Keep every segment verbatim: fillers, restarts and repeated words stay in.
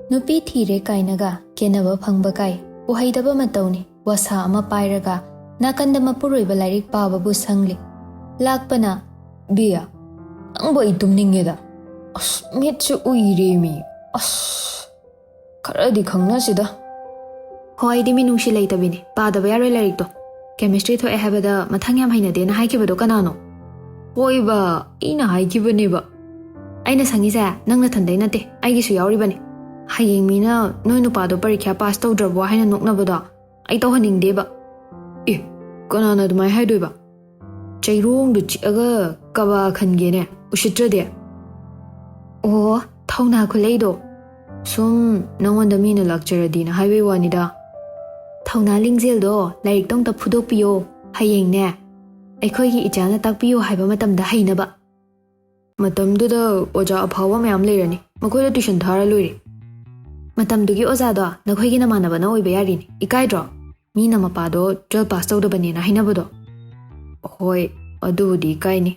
ꯅꯨꯄꯤ ꯊꯤꯔꯦ ꯀꯥꯏꯅꯒ ꯀꯦꯟꯅꯕ ꯐꯪꯕ ꯀꯥꯏ꯫ ꯎꯍꯩꯗꯕ ꯃꯇꯧꯅꯤ꯫ ꯋꯥꯁꯥ ꯑꯃ ꯄꯥꯏꯔꯒ ꯅꯥꯀꯟꯗ ꯃꯄꯨꯔꯣꯏꯕ ꯂꯥꯏꯔꯤꯛ ꯄꯥꯕꯕꯨ ꯁꯪꯂꯤ꯫ ꯂꯥꯛꯄꯅ, "ꯕꯤꯌꯥ, ꯅꯪꯕꯨ ꯑꯩ ꯇꯨꯝꯅꯤꯡꯉꯦꯗ꯫ ꯑꯁ, ꯃꯤꯠꯁꯨ ꯎꯏꯔꯦꯃꯤ꯫ ꯑꯁ, ꯈꯔꯗꯤ ꯈꯪꯅꯁꯤꯗ꯫" "ꯍꯣꯏ, ꯑꯩꯗꯤ ꯃꯤꯅꯨꯡꯁꯤ ꯂꯩꯇꯕꯤꯅꯤ꯫ ꯄꯥꯗꯕ ꯌꯥꯔꯣꯏ ꯂꯥꯏꯔꯤꯛꯇꯣ꯫ ꯀꯦꯃꯤꯁꯇ꯭ꯔꯤ ꯊꯣꯛꯑꯦ ꯍꯥꯏꯕꯗ ꯃꯊꯪ ꯌꯥꯝ ꯍꯩꯅꯗꯦꯅ ꯍꯥꯏꯈꯤꯕꯗꯣ ꯀꯅꯥꯅꯣ?" "ꯍꯣꯏꯕ, ꯑꯩꯅ ꯍꯥꯏꯈꯤꯕꯅꯦꯕ꯫" "ꯑꯩꯅ ꯁꯪꯉꯤꯁꯦ ꯅꯪ ꯅꯊꯟꯗꯩ ꯅꯠꯇꯦ, ꯑꯩꯒꯤꯁꯨ ꯌꯥꯎꯔꯤꯕꯅꯤ꯫ ꯍꯌꯦꯡ ꯃꯤꯅ ꯅꯣꯏ ꯅꯨꯄꯥꯗꯣ ꯄꯔꯤꯈ꯭ꯌꯥ ꯄꯥꯁ ꯇꯧꯗ꯭ꯔꯕꯣ ꯍꯥꯏꯅ ꯅꯣꯛꯅꯕꯗꯣ ꯑꯩ ꯇꯧꯍꯟꯅꯤꯡꯗꯦꯕ꯫" "ꯑꯦ, ꯀꯅꯥꯅ ꯑꯗꯨꯃꯥꯏꯅ ꯍꯥꯏꯗꯣꯏꯕ? ꯆꯩꯔꯣꯡꯗꯨ ꯆꯤꯛꯑꯒ ꯀꯕꯥ ꯈꯟꯒꯦꯅꯦ, ꯎꯁꯤꯠꯇ꯭ꯔꯗꯤ꯫" "ꯑꯣ, ꯊꯧꯅꯥ ꯈꯨꯂꯩꯗꯣ꯫ ꯁꯨꯝ ꯅꯪꯉꯣꯟꯗ ꯃꯤꯅ ꯂꯥꯛꯆꯔꯗꯤꯅ ꯍꯥꯏꯕꯩ ꯋꯥꯅꯤꯗ꯫" "ꯊꯧꯅꯥ ꯂꯤꯡꯖꯦꯜꯗꯣ ꯂꯥꯏꯔꯤꯛꯇ ꯑꯝꯇ ꯐꯨꯗꯣꯛꯄꯤꯌꯣ꯫ ꯍꯌꯦꯡꯅꯦ, ꯑꯩꯈꯣꯏꯒꯤ ꯏꯆꯥꯅ ꯇꯥꯛꯄꯤꯌꯣ ꯍꯥꯏꯕ ꯃꯇꯝꯗ ꯍꯩꯅꯕ꯫" "ꯃꯇꯝꯗꯨꯗ ꯑꯣꯖꯥ ꯑꯐꯥꯎꯕ ꯃꯌꯥꯝ ꯂꯩꯔꯅꯤ, ꯃꯈꯣꯏꯗ ꯇꯨꯏꯁꯟ ꯊꯥꯔ ꯂꯣꯏꯔꯦ꯫" "ꯃꯇꯝꯗꯨꯒꯤ ꯑꯣꯖꯥꯗꯣ ꯅꯈꯣꯏꯒꯤ ꯅꯃꯥꯟꯅꯕꯅ ꯑꯣꯏꯕ ꯌꯥꯔꯤꯅꯤ꯫ ꯏꯀꯥꯏꯗ꯭ꯔꯣ? ꯃꯤꯅ ꯃꯄꯥꯗꯣ ꯇꯨꯋꯦꯜꯐ ꯄꯥꯁ ꯇꯧꯗꯕꯅꯦꯅ ꯍꯥꯏꯅꯕꯗꯣ꯫" "ꯍꯣꯏ, ꯑꯗꯨꯕꯨꯗꯤ ꯏꯀꯥꯏꯅꯤ꯫"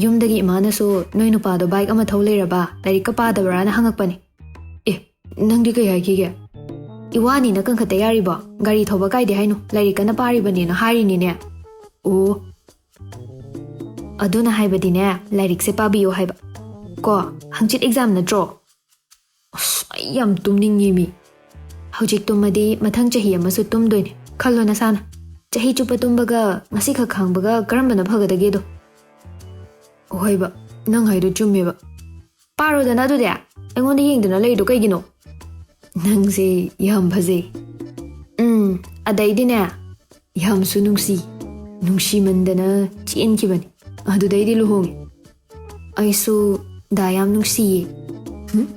"ꯌꯨꯝꯗꯒꯤ ꯏꯃꯥꯅꯁꯨ ꯅꯣꯏ ꯅꯨꯄꯥꯗꯣ ꯕꯥꯏꯛ ꯑꯃ ꯊꯧ ꯂꯩꯔꯕ, ꯂꯥꯏꯔꯤꯛꯀ ꯄꯥꯗꯕ꯭ꯔꯥꯅ ꯍꯪꯉꯛꯄꯅꯤ꯫" "ꯑꯦ, ꯅꯪꯗꯤ ꯀꯩ ꯍꯥꯏꯈꯤꯒꯦ?" "ꯏꯋꯥꯅꯤꯅ ꯀꯟꯈꯠꯇ ꯌꯥꯔꯤꯕꯣ? ꯒꯥꯔꯤ ꯊꯧꯕ ꯀꯥꯏꯗꯦ ꯍꯥꯏꯅꯣ, ꯂꯥꯏꯔꯤꯛ ꯀꯟꯅ ꯄꯥꯔꯤꯕꯅꯦꯅ ꯍꯥꯏꯔꯤꯅꯤꯅꯦ꯫" "ꯑꯣ, ꯑꯗꯨꯅ ꯍꯥꯏꯕꯗꯤꯅꯦ, ꯂꯥꯏꯔꯤꯛꯁꯦ ꯄꯥꯕꯤꯌꯣ ꯍꯥꯏꯕ꯫ ꯀꯣ, ꯍꯪꯆꯤꯠ ꯑꯦꯛꯖꯥꯝ ꯅꯠꯇ꯭ꯔꯣ?" "ꯑꯁ, ꯑꯩ ꯌꯥꯝ ꯇꯨꯝꯅꯤꯡꯉꯦ ꯃꯤ꯫" "ꯍꯧꯖꯤꯛ ꯇꯨꯝꯃꯗꯤ ꯃꯊꯪ ꯆꯍꯤ ꯑꯃꯁꯨ ꯇꯨꯝꯗꯣꯏꯅꯦ꯫ ꯈꯜꯂꯣ ꯅꯁꯥꯅ꯫ ꯆꯍꯤ ꯆꯨꯞꯄ ꯇꯨꯝꯕꯒ ꯉꯁꯤꯈꯛ ꯈꯥꯡꯕꯒ ꯀꯔꯝꯕꯅ ꯐꯒꯗꯒꯦꯗꯣ?" "ꯍꯣꯏꯕ, ꯅꯪ ꯍꯥꯏꯗꯣ ꯆꯨꯝꯃꯦꯕ꯫" "ꯄꯥꯔꯣꯗꯅ ꯑꯗꯨꯗꯤ꯫ ꯑꯩꯉꯣꯟꯗ ꯌꯦꯡꯗꯅ ꯂꯩꯔꯤꯗꯣ ꯀꯩꯒꯤꯅꯣ?" "ꯅꯪꯁꯦ ꯌꯥꯝ ꯐꯖꯩ꯫" "ꯎꯝ, ꯑꯗꯩꯗꯤꯅꯦ, ꯌꯥꯝꯁꯨ ꯅꯨꯡꯁꯤ꯫ ꯅꯨꯡꯁꯤꯃꯟꯗꯅ ꯆꯦꯟꯈꯤꯕꯅꯤ꯫ ꯑꯗꯨꯗꯩꯗꯤ ꯂꯨꯍꯣꯡꯉꯦ꯫ ꯑꯩꯁꯨ ꯗꯥ ꯌꯥꯝ ꯅꯨꯡꯁꯤꯌꯦ꯫" "ꯍꯨꯝ?"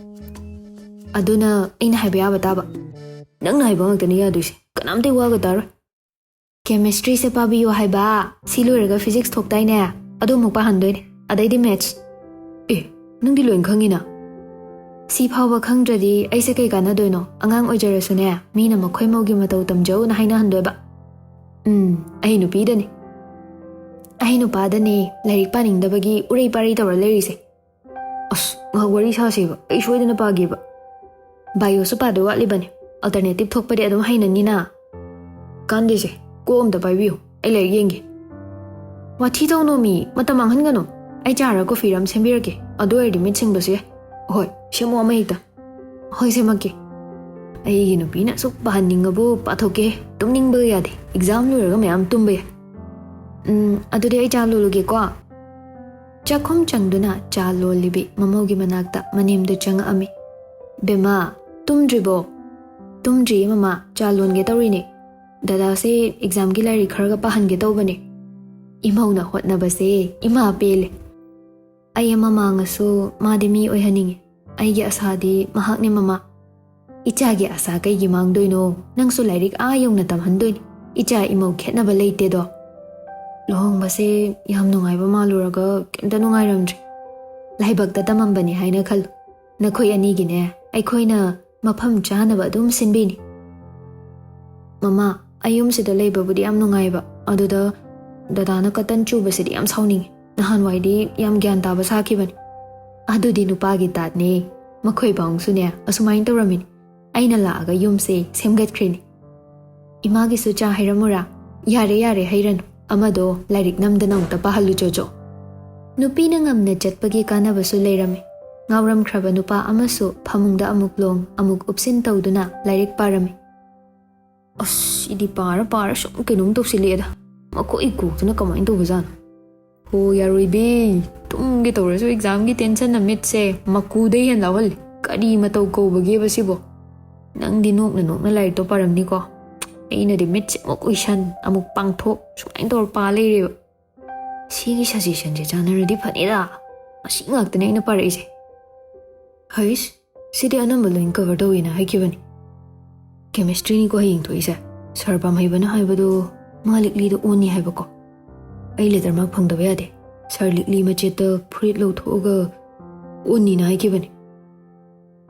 "ꯑꯗꯨꯅ ꯑꯩꯅ ꯍꯥꯏꯕ ꯌꯥꯕ ꯇꯥꯕ꯫ ꯅꯪꯅ ꯍꯥꯏꯕ ꯉꯥꯛꯇꯅꯤ ꯌꯥꯗꯣꯏꯁꯦ꯫ ꯀꯅꯥꯝꯇ ꯋꯥꯒ ꯇꯥꯔꯣꯏ꯫" "ꯀꯦꯃꯤꯁꯇ꯭ꯔꯤꯁꯦ ꯄꯥꯕꯤꯌꯨ ꯍꯥꯏꯕ꯫ ꯁꯤ ꯂꯣꯏꯔꯒ ꯐꯤꯖꯤꯛꯁ ꯊꯣꯛꯇꯥꯏꯅꯦ? ꯑꯗꯨ ꯑꯃꯨꯛ ꯄꯥꯍꯟꯗꯣꯏꯅꯦ꯫ ꯑꯗꯩꯗꯤ ꯃꯦꯠꯁ꯫" "ꯑꯦ, ꯅꯪꯗꯤ ꯂꯣꯏ ꯈꯪꯉꯤꯅ?" "ꯁꯤ ꯐꯥꯎꯕ ꯈꯪꯗ꯭ꯔꯗꯤ ꯑꯩꯁꯦ ꯀꯩ ꯀꯥꯟꯅꯗꯣꯏꯅꯣ? ꯑꯉꯥꯡ ꯑꯣꯏꯖꯔꯁꯨꯅꯦ, ꯃꯤꯅ ꯃꯈꯣꯏ ꯃꯧꯒꯤ ꯃꯇꯧ ꯇꯝꯖꯧꯅ ꯍꯥꯏꯅꯍꯟꯗꯣꯏꯕ꯫" "ꯎꯝ, ꯑꯩ ꯅꯨꯄꯤꯗꯅꯤ꯫ ꯑꯩ ꯅꯨꯄꯥꯗꯅꯦ ꯂꯥꯏꯔꯤꯛ ꯄꯥꯅꯤꯡꯗꯕꯒꯤ ꯎꯔꯩ ꯄꯥꯔꯩ ꯇꯧꯔ ꯂꯩꯔꯤꯁꯦ꯫" "ꯑꯁ, ꯉꯥꯏꯍꯥꯛ ꯋꯥꯔꯤ ꯁꯥꯁꯦꯕ, ꯑꯩ ꯁꯣꯏꯗꯅ ꯄꯥꯒꯦꯕ꯫" ꯕꯥꯏꯑꯣꯁꯨ ꯄꯥꯗꯣꯏ ꯋꯥꯠꯂꯤꯕꯅꯦ꯫ ꯑꯜꯇꯔꯅꯦꯇꯤꯞ ꯊꯣꯛꯄꯗꯤ ꯑꯗꯨꯝ ꯍꯩꯅꯅꯤꯅ꯫ ꯀꯥꯟꯗꯦꯁꯦ, ꯀꯣꯛ ꯑꯝꯇ ꯄꯥꯏꯕꯤꯌꯨ, ꯑꯩ ꯂꯥꯏꯔꯤꯛ ꯌꯦꯡꯒꯦ꯫ ꯋꯥꯊꯤ ꯇꯧꯅꯣ ꯃꯤ, ꯃꯇꯝ ꯃꯥꯡꯍꯟꯒꯅꯨ꯫ ꯑꯩ ꯆꯥꯔ ꯀꯣꯐꯤꯔ ꯑꯃ ꯁꯦꯝꯕꯤꯔꯛꯀꯦ, ꯑꯗꯨ ꯑꯣꯏꯔꯗꯤ ꯃꯤꯠ ꯁꯤꯡꯕꯁꯨ ꯌꯥꯏ꯫ ꯍꯣꯏ, ꯁꯦꯝꯃꯣ ꯑꯃ ꯍꯦꯛꯇ꯫ ꯍꯣꯏ, ꯁꯦꯝꯃꯛꯀꯦ꯫ ꯑꯩꯒꯤ ꯅꯨꯄꯤꯅ ꯑꯁꯨꯛ ꯄꯥꯍꯟꯅꯤꯡꯉꯕꯨ ꯄꯥꯊꯣꯛꯀꯦ, ꯇꯨꯝꯅꯤꯡꯕ ꯌꯥꯗꯦ꯫ ꯑꯦꯛꯖꯥꯝ ꯂꯣꯏꯔꯒ ꯃꯌꯥꯝ ꯇꯨꯝꯕ ꯌꯥꯏ꯫ ꯎꯝ, ꯑꯗꯨꯗꯤ ꯑꯩ ꯆꯥ ꯂꯣꯜꯂꯨꯒꯦꯀꯣ꯫ ꯆꯥꯛꯈꯨꯝ ꯆꯪꯗꯨꯅ ꯆꯥ ꯂꯣꯜꯂꯤꯕꯤ ꯃꯃꯧꯒꯤ ꯃꯅꯥꯛꯇ ꯃꯅꯦꯝꯗꯨ ꯆꯪꯉꯛꯑꯝꯃꯤ꯫ "ꯕꯦꯝꯃ, ꯇꯨꯝꯗ꯭ꯔꯤꯕꯣ?" "ꯇꯨꯝꯗ꯭ꯔꯤꯌꯦ ꯃꯃꯥ, ꯆꯥ ꯂꯣꯟꯒꯦ ꯇꯧꯔꯤꯅꯦ꯫ ꯗꯗꯥꯁꯦ ꯑꯦꯛꯖꯥꯝꯒꯤ ꯂꯥꯏꯔꯤꯛ ꯈꯔꯒ ꯄꯥꯍꯟꯒꯦ ꯇꯧꯕꯅꯦ꯫ ꯏꯃꯧꯅ ꯍꯣꯠꯅꯕꯁꯦ ꯏꯃꯥ ꯄꯦꯜꯂꯦ꯫ ꯑꯩ ꯑꯃ ꯃꯥꯡꯉꯁꯨ ꯃꯥꯗꯤ ꯃꯤ ꯑꯣꯏꯍꯟꯅꯤꯡꯉꯤ꯫ ꯑꯩꯒꯤ ꯑꯁꯥꯗꯤ ꯃꯍꯥꯛꯅꯦ ꯃꯃꯥ꯫ ꯏꯆꯥꯒꯤ ꯑꯁꯥ ꯀꯩꯒꯤ ꯃꯥꯡꯗꯣꯏꯅꯣ? ꯅꯪꯁꯨ ꯂꯥꯏꯔꯤꯛ ꯑꯥ ꯌꯧꯅ ꯇꯝꯍꯟꯗꯣꯏꯅꯤ꯫ ꯏꯆꯥ ꯏꯃꯧ ꯈꯦꯠꯅꯕ ꯂꯩꯇꯦꯗꯣ꯫ ꯂꯨꯍꯣꯡꯕꯁꯦ ꯌꯥꯝ ꯅꯨꯡꯉꯥꯏꯕ ꯃꯥꯜꯂꯨꯔꯒ ꯀꯩꯝꯇ ꯅꯨꯡꯉꯥꯏꯔꯝꯗ꯭ꯔꯦ꯫ ꯂꯥꯏꯕꯛꯇ ꯇꯝꯃꯝꯕꯅꯤ ꯍꯥꯏꯅ ꯈꯜꯂꯨ꯫ ꯅꯈꯣꯏ ꯑꯅꯤꯒꯤꯅꯦ ꯑꯩꯈꯣꯏꯅ ꯃꯐꯝ ꯆꯥꯅꯕ ꯑꯗꯨꯝ ꯁꯤꯟꯕꯤꯅꯤ꯫ ꯃꯃꯥ, ꯑꯩ ꯌꯨꯝꯁꯤꯗ ꯂꯩꯕꯕꯨꯗꯤ ꯌꯥꯝ ꯅꯨꯡꯉꯥꯏꯕ, ꯑꯗꯨꯗ ꯗꯗꯥꯅ ꯀꯇꯟ ꯆꯨꯕꯁꯤꯗꯤ ꯌꯥꯝ ꯁꯥꯎꯅꯤꯡꯉꯤ꯫ ꯅꯍꯥꯟꯋꯥꯏꯗꯤ ꯌꯥꯝ ꯒ꯭ꯌꯥꯟ ꯇꯥꯕ ꯁꯥꯈꯤꯕꯅꯤ꯫ ꯑꯗꯨꯗꯤ ꯅꯨꯄꯥꯒꯤ ꯇꯥꯠꯅꯦ꯫ ꯃꯈꯣꯏ ꯄꯥꯎꯁꯨꯅꯦ ꯑꯁꯨꯃꯥꯏꯅ ꯇꯧꯔꯝꯃꯤꯅꯤ꯫ ꯑꯩꯅ ꯂꯥꯛꯑꯒ ꯌꯨꯝꯁꯦ ꯁꯦꯝꯒꯠꯈ꯭ꯔꯤꯅꯤ꯫ ꯏꯃꯥꯒꯤꯁꯨ ꯆꯥ ꯍꯩꯔꯝꯃꯨꯔꯥ? ꯌꯥꯔꯦ, ꯌꯥꯔꯦ, ꯍꯩꯔꯅꯨ꯫ ꯑꯃꯗꯣ ꯂꯥꯏꯔꯤꯛ ꯅꯝꯗꯅ ꯑꯃꯨꯛꯇ ꯄꯥꯍꯜꯂꯨ ꯆꯣꯆꯣ꯫ ꯅꯨꯄꯤꯅ ꯉꯝꯅ ꯆꯠꯄꯒꯤ ꯀꯥꯟꯅꯕꯁꯨ ꯂꯩꯔꯝꯃꯤ꯫ ꯉꯥꯎꯔꯝꯈ꯭ꯔꯕ ꯅꯨꯄꯥ ꯑꯃꯁꯨ ꯐꯃꯨꯡꯗ ꯑꯃꯨꯛ ꯂꯣꯡ, ꯑꯃꯨꯛ ꯎꯞꯁꯤꯟ ꯇꯧꯗꯨꯅ ꯂꯥꯏꯔꯤꯛ ꯄꯥꯔꯝꯃꯤ꯫ ꯑꯁ, ꯏꯗꯤ ꯄꯥꯔ ꯄꯥꯔ ꯁꯨꯝ ꯀꯩꯅꯣꯝ ꯇꯧꯁꯤꯜꯂꯛꯑꯦꯗ꯫ ꯃꯈꯣꯏ ꯀꯣꯛꯇꯨꯅ ꯀꯃꯥꯏꯅ ꯇꯧꯕꯖꯥꯠꯅꯣ? ꯍꯣ, ꯌꯥꯔꯣꯏꯕꯤ꯫ ꯇꯨꯝꯒꯦ ꯇꯧꯔꯁꯨ ꯑꯦꯛꯖꯥꯝꯒꯤ ꯇꯦꯟꯁꯟꯅ ꯃꯤꯠꯁꯦ ꯃꯀꯨꯗꯩ ꯍꯦꯟ ꯂꯥꯎꯍꯜꯂꯤ꯫ ꯀꯔꯤ ꯃꯇꯧ ꯀꯧꯕꯒꯦꯕ ꯁꯤꯕꯣ? ꯅꯪꯗꯤ ꯅꯣꯛꯅ ꯅꯣꯛꯅ ꯂꯥꯏꯔꯤꯛꯇꯣ ꯄꯥꯔꯝꯅꯤꯀꯣ? ꯑꯩꯅꯗꯤ ꯃꯤꯠꯁꯦ ꯑꯃꯨꯛ ꯎꯏꯁꯟ, ꯑꯃꯨꯛ ꯄꯥꯡꯊꯣꯛ, ꯁꯨꯃꯥꯏꯅ ꯇꯧꯔ ꯄꯥ ꯂꯩꯔꯦꯕ꯫ ꯁꯤꯒꯤ ꯁꯖꯦꯁꯟꯁꯦ ꯆꯥꯟꯅꯔꯗꯤ ꯐꯅꯤꯗ꯫ ꯃꯁꯤ ꯉꯥꯛꯇꯅꯦ ꯑꯩꯅ ꯄꯥꯔꯛꯏꯁꯦ꯫ ꯍꯩꯁ, ꯁꯤꯗꯤ ꯑꯅꯝꯕ ꯂꯣꯏ ꯀꯚꯔ ꯇꯧꯋꯦꯅ ꯍꯥꯏꯈꯤꯕꯅꯤ꯫ ꯀꯦꯃꯤꯁꯇ꯭ꯔꯤꯅꯤꯀꯣ ꯍꯌꯦꯡ ꯊꯣꯛꯏꯁꯦ꯫ ꯁꯥꯔ ꯄꯥꯝꯍꯩꯕꯅ ꯍꯥꯏꯕꯗꯣ ꯃꯥ ꯂꯤꯛꯂꯤꯗ ꯑꯣꯟꯅꯤ ꯍꯥꯏꯕꯀꯣ꯫ ꯑꯩ ꯂꯦꯇꯔ ꯃꯥꯔꯛ ꯐꯪꯗꯕ ꯌꯥꯗꯦ꯫ ꯁꯥꯔ ꯂꯤꯛꯂꯤ ꯃꯆꯦꯠꯇ ꯐꯨꯔꯤꯠ ꯂꯧꯊꯣꯛꯑꯒ ꯑꯣꯟꯅꯤꯅ ꯍꯥꯏꯈꯤꯕꯅꯤ꯫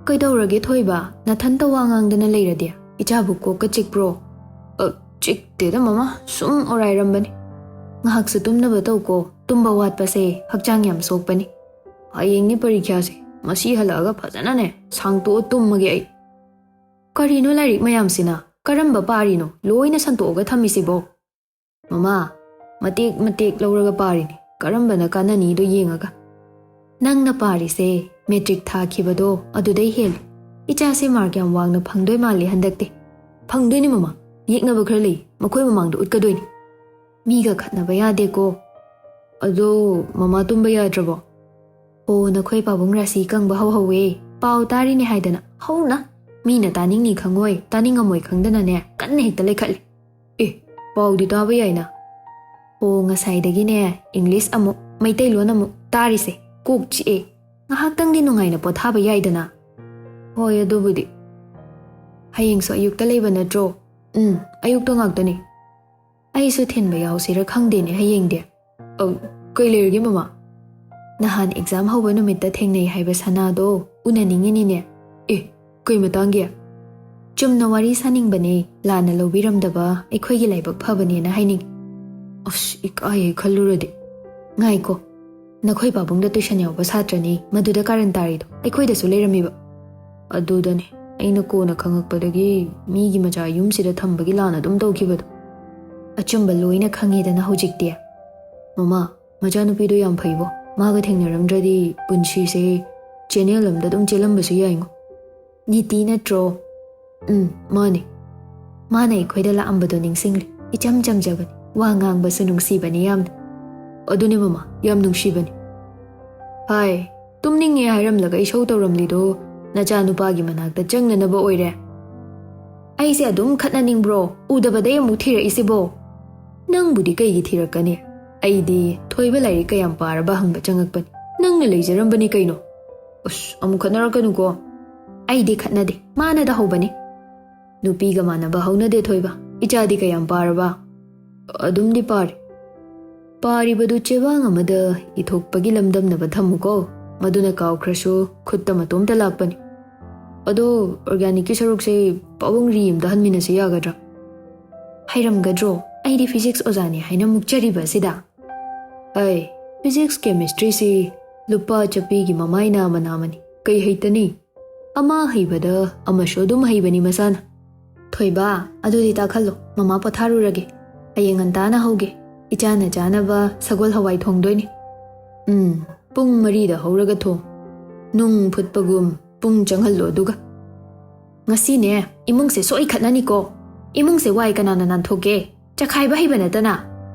ꯀꯩꯗꯧꯔꯒꯦ ꯊꯣꯏꯕ? ꯅꯊꯟꯇ ꯋꯥ ꯉꯥꯡꯗꯅ ꯂꯩꯔꯗꯤ? ꯏꯆꯥꯕꯨ ꯀꯣꯛꯀ ꯆꯤꯛꯄ꯭ꯔꯣ? ꯑ, ꯆꯤꯛꯇꯦꯗ ꯃꯃꯥ, ꯁꯨꯝ ꯑꯣꯔꯥꯏꯔꯝꯕꯅꯤ꯫ ꯉꯥꯏꯍꯥꯛꯁꯨ ꯇꯨꯝꯅꯕ ꯇꯧꯀꯣ, ꯇꯨꯝꯕ ꯋꯥꯠꯄꯁꯦ ꯍꯛꯆꯥꯡ ꯌꯥꯝ ꯁꯣꯛꯄꯅꯤ꯫ ꯍꯌꯦꯡꯅꯤ ꯄꯔꯤꯈ꯭ꯌꯥꯁꯦ, ꯃꯁꯤ ꯍꯜꯂꯛꯑꯒ ꯐꯖꯅꯅꯦ ꯁꯥꯡꯇꯣꯛꯑ ꯇꯨꯝꯃꯒꯦ ꯑꯩ꯫ "ꯀꯔꯤꯅꯣ ꯂꯥꯏꯔꯤꯛ ꯃꯌꯥꯝꯁꯤꯅ? ꯀꯔꯝꯕ ꯄꯥꯔꯤꯅꯣ? ꯂꯣꯏꯅ ꯁꯟꯇꯣꯛꯑꯒ ꯊꯝꯃꯤꯁꯤꯕꯣ?" "ꯃꯃꯥ, ꯃꯇꯦꯛ ꯃꯇꯦꯛ ꯂꯧꯔꯒ ꯄꯥꯔꯤꯅꯤ, ꯀꯔꯝꯕꯅ ꯀꯥꯟꯅꯅꯤꯗꯣ ꯌꯦꯡꯉꯒ꯫" "ꯅꯪꯅ ꯄꯥꯔꯤꯁꯦ ꯃꯦꯇ꯭ꯔꯤꯛ ꯊꯥꯈꯤꯕꯗꯣ ꯑꯗꯨꯗꯩ ꯍꯦꯜꯂꯤ꯫ ꯏꯆꯥꯁꯦ ꯃꯥꯔꯛ ꯌꯥꯝ ꯋꯥꯡꯅ ꯐꯪꯗꯣꯏ ꯃꯥꯜꯂꯤ ꯍꯟꯗꯛꯇꯤ꯫" "ꯐꯪꯗꯣꯏꯅꯤ ꯃꯃꯥ, ꯌꯦꯛꯅꯕ ꯈꯔ ꯂꯩ, ꯃꯈꯣꯏ ꯃꯃꯥꯡꯗ ꯎꯠꯀꯗꯣꯏꯅꯤ꯫" "ꯃꯤꯒ ꯈꯠꯅꯕ ꯌꯥꯗꯦꯀꯣ꯫" "ꯑꯗꯣ ꯃꯃꯥ ꯇꯨꯝꯕ ꯌꯥꯗ꯭ꯔꯕꯣ?" "ꯑꯣ, ꯅꯈꯣꯏ ꯄꯥꯕꯨꯡ ꯔꯥꯁꯤ ꯀꯪꯕ ꯍꯧꯍꯧꯋꯦ꯫ ꯄꯥꯎ ꯇꯥꯔꯤꯅꯦ ꯍꯥꯏꯗꯅ ꯍꯧꯅ ꯃꯤꯅ ꯇꯥꯅꯤꯡꯅꯤ ꯈꯪꯉꯣꯏ, ꯇꯥꯅꯤꯡꯉꯝꯃꯣꯏ ꯈꯪꯗꯅꯅꯦ ꯀꯟꯅ ꯍꯦꯛꯇ ꯂꯩꯈꯠꯂꯤ꯫" "ꯑꯦ, ꯄꯥꯎꯗꯤ ꯇꯥꯕ ꯌꯥꯏꯅ꯫" "ꯑꯣ, ꯉꯁꯥꯏꯗꯒꯤꯅꯦ ꯏꯪꯂꯤꯁ ꯑꯃꯨꯛ, ꯃꯩꯇꯩꯂꯣꯟ ꯑꯃꯨꯛ ꯇꯥꯔꯤꯁꯦ ꯀꯣꯛ ꯆꯤꯛꯑꯦ꯫ ꯉꯥꯏꯍꯥꯛꯇꯪꯗꯤ ꯅꯨꯡꯉꯥꯏꯅ ꯄꯣꯊꯥꯕ ꯌꯥꯏꯗꯅ꯫" "ꯍꯣꯏ, ꯑꯗꯨꯕꯨꯗꯤ꯫ ꯍꯌꯦꯡꯁꯨ ꯑꯌꯨꯛꯇ ꯂꯩꯕ ꯅꯠꯇ꯭ꯔꯣ?" "ꯎꯝ, ꯑꯌꯨꯛꯇ ꯉꯥꯛꯇꯅꯤ꯫" "ꯑꯩꯁꯨ ꯊꯤꯟꯕ ꯌꯥꯎꯁꯤꯔ ꯈꯪꯗꯦꯅꯦ ꯍꯌꯦꯡꯗꯤ꯫" "ꯑꯧ, ꯀꯩ ꯂꯩꯔꯒꯦ ꯃꯃꯥ?" "ꯅꯍꯥꯟ ꯑꯦꯛꯖꯥꯝ ꯍꯧꯕ ꯅꯨꯃꯤꯠꯇ ꯊꯦꯡꯅꯩ ꯍꯥꯏꯕ ꯁꯅꯥꯗꯣ ꯎꯅꯅꯤꯡꯉꯤꯅꯤꯅꯦ꯫" "ꯑꯦ, ꯀꯩ ꯃꯇꯥꯡꯒꯤ?" "ꯆꯨꯝꯅ ꯋꯥꯔꯤ ꯁꯥꯅꯤꯡꯕꯅꯦ, ꯂꯥꯟꯅ ꯂꯧꯕꯤꯔꯝꯗꯕ ꯑꯩꯈꯣꯏꯒꯤ ꯂꯥꯏꯕꯛ ꯐꯕꯅꯦꯅ ꯍꯥꯏꯅꯤꯡꯉꯤ꯫" "ꯑꯁ, ꯏꯀꯥꯏꯌꯦ ꯈꯜꯂꯨꯔꯗꯤ꯫" "ꯉꯥꯏꯈꯣ, ꯅꯈꯣꯏ ꯄꯥꯕꯨꯡꯗ ꯇꯨꯏꯁꯟ ꯌꯥꯎꯕ ꯁꯥꯇ꯭ꯔꯅꯤ ꯃꯗꯨꯗ ꯀꯥꯔꯟ ꯇꯥꯔꯤꯗꯣ, ꯑꯩꯈꯣꯏꯗꯁꯨ ꯂꯩꯔꯝꯃꯤꯕ꯫" "ꯑꯗꯨꯗꯅꯦ ꯑꯩꯅ ꯀꯣꯟꯅ ꯈꯪꯉꯛꯄꯗꯒꯤ ꯃꯤꯒꯤ ꯃꯆꯥ ꯌꯨꯝꯁꯤꯗ ꯊꯝꯕꯒꯤ ꯂꯥꯟ ꯑꯗꯨꯝ ꯇꯧꯈꯤꯕꯗꯣ꯫" "ꯑꯆꯨꯝꯕ ꯂꯣꯏꯅ ꯈꯪꯉꯦꯗꯅ ꯍꯧꯖꯤꯛꯇꯤ꯫" "ꯃꯃꯥ, ꯃꯆꯥꯅꯨꯄꯤꯗꯣ ꯌꯥꯝ ꯐꯩꯕꯣ꯫ ꯃꯥꯒ ꯊꯦꯡꯅꯔꯝꯗ꯭ꯔꯗꯤ ꯄꯨꯟꯁꯤꯁꯦ ꯆꯦꯅꯦꯜ ꯑꯝꯗ ꯑꯗꯨꯝ ꯆꯦꯜꯂꯝꯕꯁꯨ ꯌꯥꯏꯉꯣ꯫" "ꯅꯤꯇꯤ ꯅꯠꯇ꯭ꯔꯣ?" "ꯎꯝ, ꯃꯥꯅꯦ꯫" "ꯃꯥꯅ ꯑꯩꯈꯣꯏꯗ ꯂꯥꯛꯑꯝꯕꯗꯣ ꯅꯤꯡꯁꯤꯡꯂꯤ꯫ ꯏꯆꯝ ꯆꯝꯖꯕꯅꯤ, ꯋꯥ ꯉꯥꯡꯕꯁꯨ ꯅꯨꯡꯁꯤꯕꯅꯤ ꯌꯥꯝꯅ꯫" "ꯑꯗꯨꯅꯦ ꯃꯃꯥ, ꯌꯥꯝ ꯅꯨꯡꯁꯤꯕꯅꯤ꯫" "ꯍꯥꯏ, ꯇꯨꯝꯅꯤꯡꯉꯦ ꯍꯥꯏꯔꯝꯂꯒ ꯏꯁꯧ ꯇꯧꯔꯝꯂꯤꯗꯣ ꯅꯆꯥꯅꯨꯄꯥꯒꯤ ꯃꯅꯥꯛꯇ ꯆꯪꯅꯅꯕ ꯑꯣꯏꯔꯦ?" "ꯑꯩꯁꯦ ꯑꯗꯨꯝ ꯈꯠꯅꯅꯤꯡꯕ꯭ꯔꯣ? ꯎꯗꯕꯗꯩ ꯑꯃꯨꯛ ꯊꯤꯔꯛꯏꯁꯤꯕꯣ?" "ꯅꯪꯕꯨꯗꯤ ꯀꯩꯒꯤ ꯊꯤꯔꯛꯀꯅꯤ? ꯑꯩꯗꯤ ꯊꯣꯏꯕ ꯂꯥꯏꯔꯤꯛ ꯀꯌꯥꯝ ꯄꯥꯔꯕ ꯍꯪꯕ ꯆꯪꯉꯛꯄꯅꯤ꯫ ꯅꯪꯅ ꯂꯩꯖꯔꯝꯕꯅꯤ ꯀꯩꯅꯣ꯫" "ꯑꯁ, ꯑꯃꯨꯛ ꯈꯠꯅꯔꯛꯀꯅꯨꯀꯣ꯫" "ꯑꯩꯗꯤ ꯈꯠꯅꯗꯦ, ꯃꯥꯅꯗ ꯍꯧꯕꯅꯤ꯫" "ꯅꯨꯄꯤꯒ ꯃꯥꯟꯅꯕ ꯍꯧꯅꯗꯦ ꯊꯣꯏꯕ꯫ ꯏꯆꯥꯗꯤ ꯀꯌꯥꯝ ꯄꯥꯔꯕ?" "ꯑꯗꯨꯝꯗꯤ ꯄꯥꯔꯤ꯫" "ꯄꯥꯔꯤꯕꯗꯨ ꯆꯦꯕꯥꯡ ꯑꯃꯗ ꯏꯊꯣꯛꯄꯒꯤ ꯂꯝꯗꯝꯅꯕ ꯊꯝꯃꯨꯀꯣ꯫ ꯃꯗꯨꯅ ꯀꯥꯎꯈ꯭ꯔꯁꯨ ꯈꯨꯠꯇ ꯃꯇꯣꯝꯇ ꯂꯥꯛꯄꯅꯤ꯫ ꯑꯗꯣ ꯑꯣꯔꯒꯥꯅꯤꯛꯀꯤ ꯁꯔꯨꯛꯁꯦ ꯄꯥꯕꯨꯡ ꯔꯤ ꯑꯝꯗ ꯍꯟꯃꯤꯟꯅꯁꯤ ꯌꯥꯒꯗ꯭ꯔꯥ?" "ꯍꯩꯔꯝꯒꯗ꯭ꯔꯣ? ꯑꯩꯗꯤ ꯐꯤꯖꯤꯛꯁ ꯑꯣꯖꯥꯅꯤ ꯍꯥꯏꯅ ꯃꯨꯛꯆꯔꯤꯕ ꯑꯁꯤꯗ꯫" "ꯑꯩ ꯐꯤꯖꯤꯛꯁ ꯀꯦꯃꯤꯁꯇ꯭ꯔꯤꯁꯤ ꯂꯨꯄꯥ ꯆꯠꯄꯤꯒꯤ ꯃꯃꯥꯏꯅ ꯃꯅꯥ ꯑꯃꯅꯤ꯫ ꯀꯩ ꯍꯩꯇꯅꯤ?" ꯑꯃ ꯍꯩꯕꯗ ꯑꯃꯁꯨ ꯑꯗꯨꯝ ꯍꯩꯕꯅꯤ ꯃꯁꯥꯅ꯫ "ꯊꯣꯏꯕ, ꯑꯗꯨꯗꯤ ꯇꯥꯛꯍꯜꯂꯣ, ꯃꯃꯥ ꯄꯣꯊꯥꯔꯨꯔꯒꯦ꯫ ꯍꯌꯦꯡ ꯉꯟꯇꯥꯅ ꯍꯧꯒꯦ꯫ ꯏꯆꯥꯅ ꯆꯥꯅꯕ ꯁꯒꯣꯜ ꯍꯋꯥꯏ ꯊꯣꯡꯗꯣꯏꯅꯤ꯫ ꯎꯝ, ꯄꯨꯡ ꯃꯔꯤꯗ ꯍꯧꯔꯒ ꯊꯣꯡ꯫ ꯅꯨꯡ ꯐꯨꯠꯄꯒꯨꯝ ꯄꯨꯡ ꯆꯪꯍꯜꯂꯣ ꯑꯗꯨꯒ꯫ ꯉꯁꯤꯅꯦ, ꯏꯃꯨꯡꯁꯦ ꯁꯣꯏ ꯈꯠꯅꯅꯤꯀꯣ꯫ ꯏꯃꯨꯡꯁꯦ ꯋꯥꯏ ꯀꯅꯥꯅ ꯅꯥꯟꯊꯣꯛꯀꯦ? ꯆꯈꯥꯏꯕ ꯍꯩꯕ ꯅꯠꯇꯅ꯫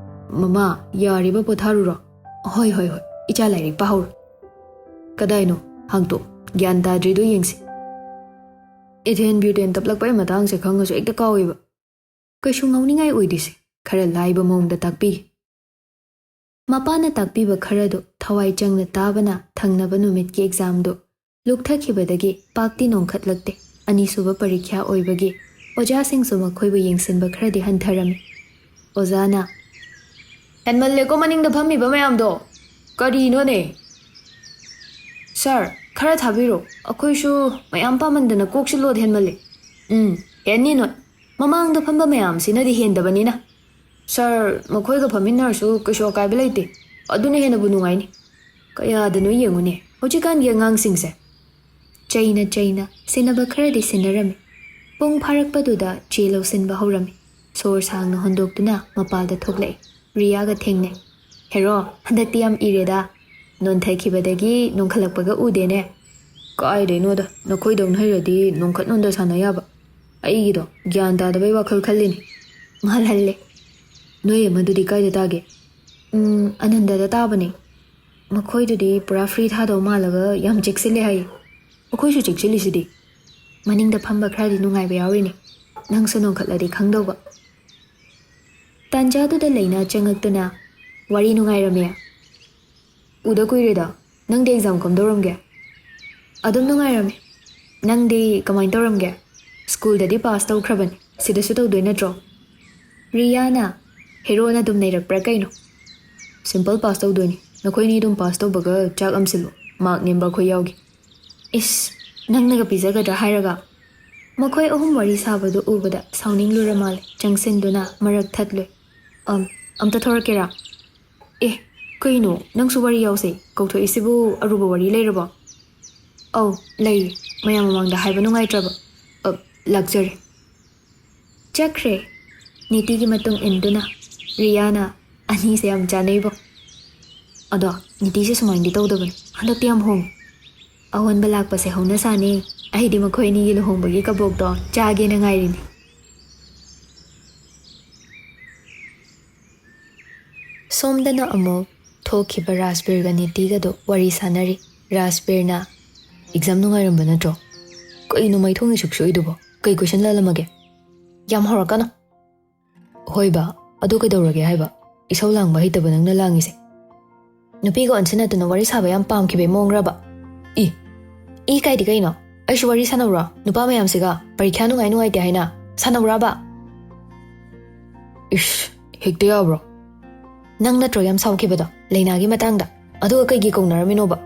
ꯃꯃꯥ, ꯌꯥꯔꯤꯕ ꯄꯣꯊꯥꯔꯨꯔꯣ꯫ ꯍꯣꯏ, ꯍꯣꯏ, ꯍꯣꯏ, ꯏꯆꯥ ꯂꯥꯏꯔꯤꯛ ꯄꯥꯍꯧꯔꯣ꯫ ꯀꯗꯥꯏꯅꯣ? ꯍꯥꯡꯇꯣꯛ꯫ ꯒ꯭ꯌꯥꯟ ꯇꯥꯗ꯭ꯔꯤꯗꯣ ꯌꯦꯡꯁꯤ꯫ ꯏꯊꯦꯟ ꯕ꯭ꯌꯨꯇꯦꯟ ꯇꯞꯂꯛꯄꯒꯤ ꯃꯇꯥꯡꯁꯦ ꯈꯪꯉꯁꯨ ꯍꯦꯛꯇ ꯀꯥꯎꯏꯕ꯫ ꯀꯩꯁꯨ ꯉꯥꯎꯅꯤꯡꯉꯥꯏ ꯑꯣꯏꯗꯦꯁꯦ꯫ ꯈꯔ ꯂꯥꯏꯕ ꯃꯑꯣꯡꯗ ꯇꯥꯛꯄꯤꯒꯦ꯫ ꯃꯄꯥꯅ ꯇꯥꯛꯄꯤꯕ ꯈꯔꯗꯨ ꯊꯋꯥꯏ ꯆꯪꯅ ꯇꯥꯕꯅ ꯊꯪꯅꯕ ꯅꯨꯃꯤꯠꯀꯤ ꯑꯦꯛꯖꯥꯝꯗꯨ ꯂꯨꯞꯊꯈꯤꯕꯗꯒꯤ ꯄꯥꯛꯇꯤ ꯅꯣꯡꯈꯠꯂꯛꯇꯦ꯫ ꯑꯅꯤꯁꯨꯕ ꯄꯔꯤꯈ꯭ꯌꯥ ꯑꯣꯏꯕꯒꯤ ꯑꯣꯖꯥꯁꯤꯡꯁꯨ ꯃꯈꯣꯏꯕꯨ ꯌꯦꯡꯁꯤꯟꯕ ꯈꯔꯗꯤ ꯍꯟꯊꯔꯝꯃꯤ꯫ ꯑꯣꯖꯥꯅ, "ꯍꯦꯟꯃꯜꯂꯦꯀꯣ ꯃꯅꯤꯡꯗ ꯐꯝꯃꯤꯕ ꯃꯌꯥꯝꯗꯣ꯫ ꯀꯔꯤꯅꯣꯅꯦ? ꯁꯥꯔ, ꯈꯔ ꯊꯥꯕꯤꯔꯣ꯫ ꯑꯩꯈꯣꯏꯁꯨ ꯃꯌꯥꯝ ꯄꯥꯃꯟꯗꯅ ꯀꯣꯛꯁꯤ ꯂꯣꯗ ꯍꯦꯟꯃꯜꯂꯦ꯫" "ꯎꯝ, ꯍꯦꯟꯅꯤ ꯅꯣꯏ꯫ ꯃꯃꯥꯡꯗ ꯐꯝꯕ ꯃꯌꯥꯝꯁꯤꯅꯗꯤ ꯍꯦꯟꯗꯕꯅꯤꯅ꯫ ꯁꯥꯔ, ꯃꯈꯣꯏꯒ ꯐꯝꯃꯤꯟꯅꯔꯁꯨ ꯀꯩꯁꯨ ꯑꯀꯥꯏꯕ ꯂꯩꯇꯦ꯫ ꯑꯗꯨꯅ ꯍꯦꯟꯅꯕꯨ ꯅꯨꯡꯉꯥꯏꯅꯤ꯫ ꯀꯌꯥꯗꯅꯣ ꯌꯦꯡꯉꯨꯅꯦ, ꯍꯧꯖꯤꯛꯀꯥꯟꯒꯤ ꯑꯉꯥꯡꯁꯤꯡꯁꯦ꯫" ꯆꯩꯅ ꯆꯩꯅ ꯁꯤꯟꯅꯕ ꯈꯔꯗꯤ ꯁꯤꯟꯅꯔꯝꯃꯤ꯫ ꯄꯨꯡ ꯐꯥꯔꯛꯄꯗꯨꯗ ꯆꯦ ꯂꯧꯁꯤꯟꯕ ꯍꯧꯔꯝꯃꯤ꯫ ꯁꯣꯔ ꯁꯥꯡꯅ ꯍꯣꯟꯗꯣꯛꯇꯨꯅ ꯃꯄꯥꯜꯗ ꯊꯣꯛꯂꯛꯏ꯫ ꯔꯤꯌꯥꯒ ꯊꯦꯡꯅꯩ꯫ "ꯍꯦꯔꯣ, ꯍꯟꯗꯛꯇꯤ ꯌꯥꯝ ꯏꯔꯦꯗ꯫ ꯅꯣꯟꯊꯈꯤꯕꯗꯒꯤ ꯅꯣꯟꯈꯠꯂꯛꯄꯒ ꯎꯗꯦꯅꯦ꯫" "ꯀꯥꯏꯗꯩꯅꯣꯗ, ꯅꯈꯣꯏꯗꯧꯅ ꯍꯩꯔꯗꯤ ꯅꯣꯟꯈꯠ ꯅꯣꯟꯗ ꯁꯥꯟꯅ ꯌꯥꯕ꯫ ꯑꯩꯒꯤꯗꯣ ꯒ꯭ꯌꯥꯟ ꯇꯥꯗꯕꯩ ꯋꯥꯈꯜ ꯈꯜꯂꯤꯅꯤ꯫" ꯉꯥꯜꯍꯜꯂꯦ꯫ "ꯅꯣꯏ ꯑꯃꯗꯨꯗꯤ ꯀꯥꯏꯗ ꯇꯥꯒꯦ?" "ꯎꯝ, ꯑꯅꯟꯗꯗ ꯇꯥꯕꯅꯦ꯫ ꯃꯈꯣꯏꯗꯨꯗꯤ ꯄꯨꯔꯥ ꯐ꯭ꯔꯤ ꯊꯥꯗꯧ ꯃꯥꯜꯂꯒ ꯌꯥꯝ ꯆꯦꯛꯁꯤꯜꯂꯦ ꯍꯥꯏꯌꯦ꯫" "ꯑꯩꯈꯣꯏꯁꯨ ꯆꯦꯛꯁꯤꯜꯂꯤꯁꯤꯗꯤ꯫" ꯃꯅꯤꯡꯗ ꯐꯝꯕ ꯈꯔꯗꯤ ꯅꯨꯡꯉꯥꯏꯕ ꯌꯥꯎꯔꯤꯅꯦ꯫ ꯅꯪꯁꯨ ꯅꯣꯡꯈꯠꯂꯗꯤ ꯈꯪꯗꯧꯕ꯫ ꯇꯥꯟꯖꯥꯗꯨꯗ ꯂꯩꯅꯥ ꯆꯪꯉꯛꯇꯨꯅ, "ꯋꯥꯔꯤ ꯅꯨꯡꯉꯥꯏꯔꯝꯃꯦ꯫ ꯎꯗ ꯀꯨꯏꯔꯦꯗ꯫ ꯅꯪꯗꯤ ꯑꯦꯛꯖꯥꯝ ꯀꯝꯗꯧꯔꯝꯒꯦ?" "ꯑꯗꯨꯝ ꯅꯨꯡꯉꯥꯏꯔꯝꯃꯦ꯫ ꯅꯪꯗꯤ ꯀꯃꯥꯏꯅ ꯇꯧꯔꯝꯒꯦ? ꯁ꯭ꯀꯨꯜꯗꯗꯤ ꯄꯥꯁ ꯇꯧꯈ꯭ꯔꯕꯅꯤ, ꯁꯤꯗꯁꯨ ꯇꯧꯗꯣꯏ ꯅꯠꯇ꯭ꯔꯣ?" ꯔꯤꯌꯥꯅ, "ꯍꯦꯔꯣꯅ ꯑꯗꯨꯝ ꯅꯩꯔꯛꯄ꯭ꯔꯥ ꯀꯩꯅꯣ?" "ꯁꯤꯝꯄꯜ ꯄꯥꯁ ꯇꯧꯗꯣꯏꯅꯤ꯫ ꯅꯈꯣꯏꯅꯤ ꯑꯗꯨꯝ ꯄꯥꯁ ꯇꯧꯕꯒ ꯆꯥꯛ ꯑꯃ ꯁꯤꯜꯂꯨ꯫ ꯃꯥꯔꯛ ꯅꯦꯝꯕ ꯑꯩꯈꯣꯏ ꯌꯥꯎꯒꯦ꯫" "ꯏꯁ, ꯅꯪꯅꯒ ꯄꯤꯖꯒꯗ꯭ꯔꯥ ꯍꯥꯏꯔꯒ?" ꯃꯈꯣꯏ ꯑꯍꯨꯝ ꯋꯥꯔꯤ ꯁꯥꯕꯗꯨ ꯎꯕꯗ ꯁꯥꯎꯅꯤꯡꯂꯨꯔ ꯃꯥꯜꯂꯦ꯫ ꯆꯪꯁꯤꯟꯗꯨꯅ ꯃꯔꯛ ꯊꯠꯂꯨꯏ꯫ "ꯑꯝ, ꯑꯝꯇ ꯊꯣꯔꯛꯀꯦꯔꯥ?" "ꯑꯦ, ꯀꯩꯅꯣ? ꯅꯪꯁꯨ ꯋꯥꯔꯤ ꯌꯥꯎꯁꯦ꯫ ꯀꯧꯊꯣꯛꯏꯁꯤꯕꯨ ꯑꯔꯨꯕ ꯋꯥꯔꯤ ꯂꯩꯔꯕꯣ?" "ꯑꯧ, ꯂꯩꯔꯦ꯫ ꯃꯌꯥꯝ ꯃꯃꯥꯡꯗ ꯍꯥꯏꯕ ꯅꯨꯡꯉꯥꯏꯇ꯭ꯔꯕ꯫ ꯑ, ꯂꯥꯛꯆꯔꯦ꯫ ꯆꯠꯈ꯭ꯔꯦ꯫ ꯅꯤꯇꯤꯒꯤ ꯃꯇꯨꯡ ꯏꯟꯗꯨꯅ ꯔꯤꯌꯥꯅ꯫ "ꯑꯅꯤꯁꯦ ꯌꯥꯝ ꯆꯥꯅꯩꯕꯣ꯫ ꯑꯗꯣ ꯅꯤꯇꯤꯁꯦ ꯁꯨꯃꯥꯏꯅꯗꯤ ꯇꯧꯗꯕꯅꯤ꯫ ꯍꯟꯗꯛꯇꯤ ꯌꯥꯝ ꯍꯣꯡꯉꯦ꯫ ꯑꯑꯣꯟꯕ ꯂꯥꯛꯄꯁꯦ ꯍꯧꯅ ꯁꯥꯅꯤ꯫ ꯑꯩꯗꯤ ꯃꯈꯣꯏ ꯑꯅꯤꯒꯤ ꯂꯨꯍꯣꯡꯕꯒꯤ ꯀꯕꯣꯛꯇꯣ ꯆꯥꯒꯦꯅ ꯉꯥꯏꯔꯤꯅꯤ꯫" ꯁꯣꯝꯗꯅ ꯑꯃꯨꯛ ꯊꯣꯛꯈꯤꯕ ꯔꯥꯖꯕꯤꯔꯒ ꯅꯤꯇꯤꯒꯗꯣ ꯋꯥꯔꯤ ꯁꯥꯟꯅꯔꯤ꯫ ꯔꯥꯖꯕꯤꯔꯅ, "ꯑꯦꯛꯖꯥꯝ ꯅꯨꯡꯉꯥꯏꯔꯝꯕ ꯅꯠꯇ꯭ꯔꯣ? ꯀꯩꯅꯣ ꯃꯩꯊꯣꯡꯒꯤ ꯁꯨꯛꯁꯣꯏꯗꯨꯕꯣ? ꯀꯩ ꯀꯣꯏꯁꯟ ꯂꯥꯜꯂꯝꯃꯒꯦ?" "ꯌꯥꯝ ꯍꯧꯔꯛꯀꯅꯨ꯫" "ꯍꯣꯏꯕ, ꯑꯗꯨ ꯀꯩꯗꯧꯔꯒꯦ ꯍꯥꯏꯕ? ꯏꯁꯧ ꯂꯥꯡꯕ ꯍꯩꯇꯕ ꯅꯪꯅ ꯂꯥꯡꯉꯤꯁꯦ꯫ ꯅꯨꯄꯤꯒ ꯑꯣꯟꯁꯤꯟꯅꯗꯨꯅ ꯋꯥꯔꯤ ꯁꯥꯕ ꯌꯥꯝ ꯄꯥꯝꯈꯤꯕꯩ ꯃꯑꯣꯡꯔꯕ?" "ꯏ, ꯏ ꯀꯥꯏꯗꯤ ꯀꯩꯅꯣ? ꯑꯩꯁꯨ ꯋꯥꯔꯤ ꯁꯥꯟꯅꯧꯔꯣ? ꯅꯨꯄꯥ ꯃꯌꯥꯝꯁꯤꯒ ꯄꯔꯤꯈ꯭ꯌꯥ ꯅꯨꯡꯉꯥꯏ ꯅꯨꯡꯉꯥꯏꯇꯦ ꯍꯥꯏꯅ ꯁꯥꯟꯅꯧꯔꯕ?" "ꯏꯁ, ꯍꯦꯛꯇ ꯌꯥꯕ꯭ꯔꯣ? ꯅꯪ ꯅꯠꯇ꯭ꯔꯣ ꯌꯥꯝ ꯁꯥꯎꯈꯤꯕꯗꯣ ꯂꯩꯅꯥꯒꯤ ꯃꯇꯥꯡꯗ? ꯑꯗꯨꯒ ꯀꯩꯒꯤ ꯀꯧꯅꯔꯝꯃꯤꯅꯣꯕ?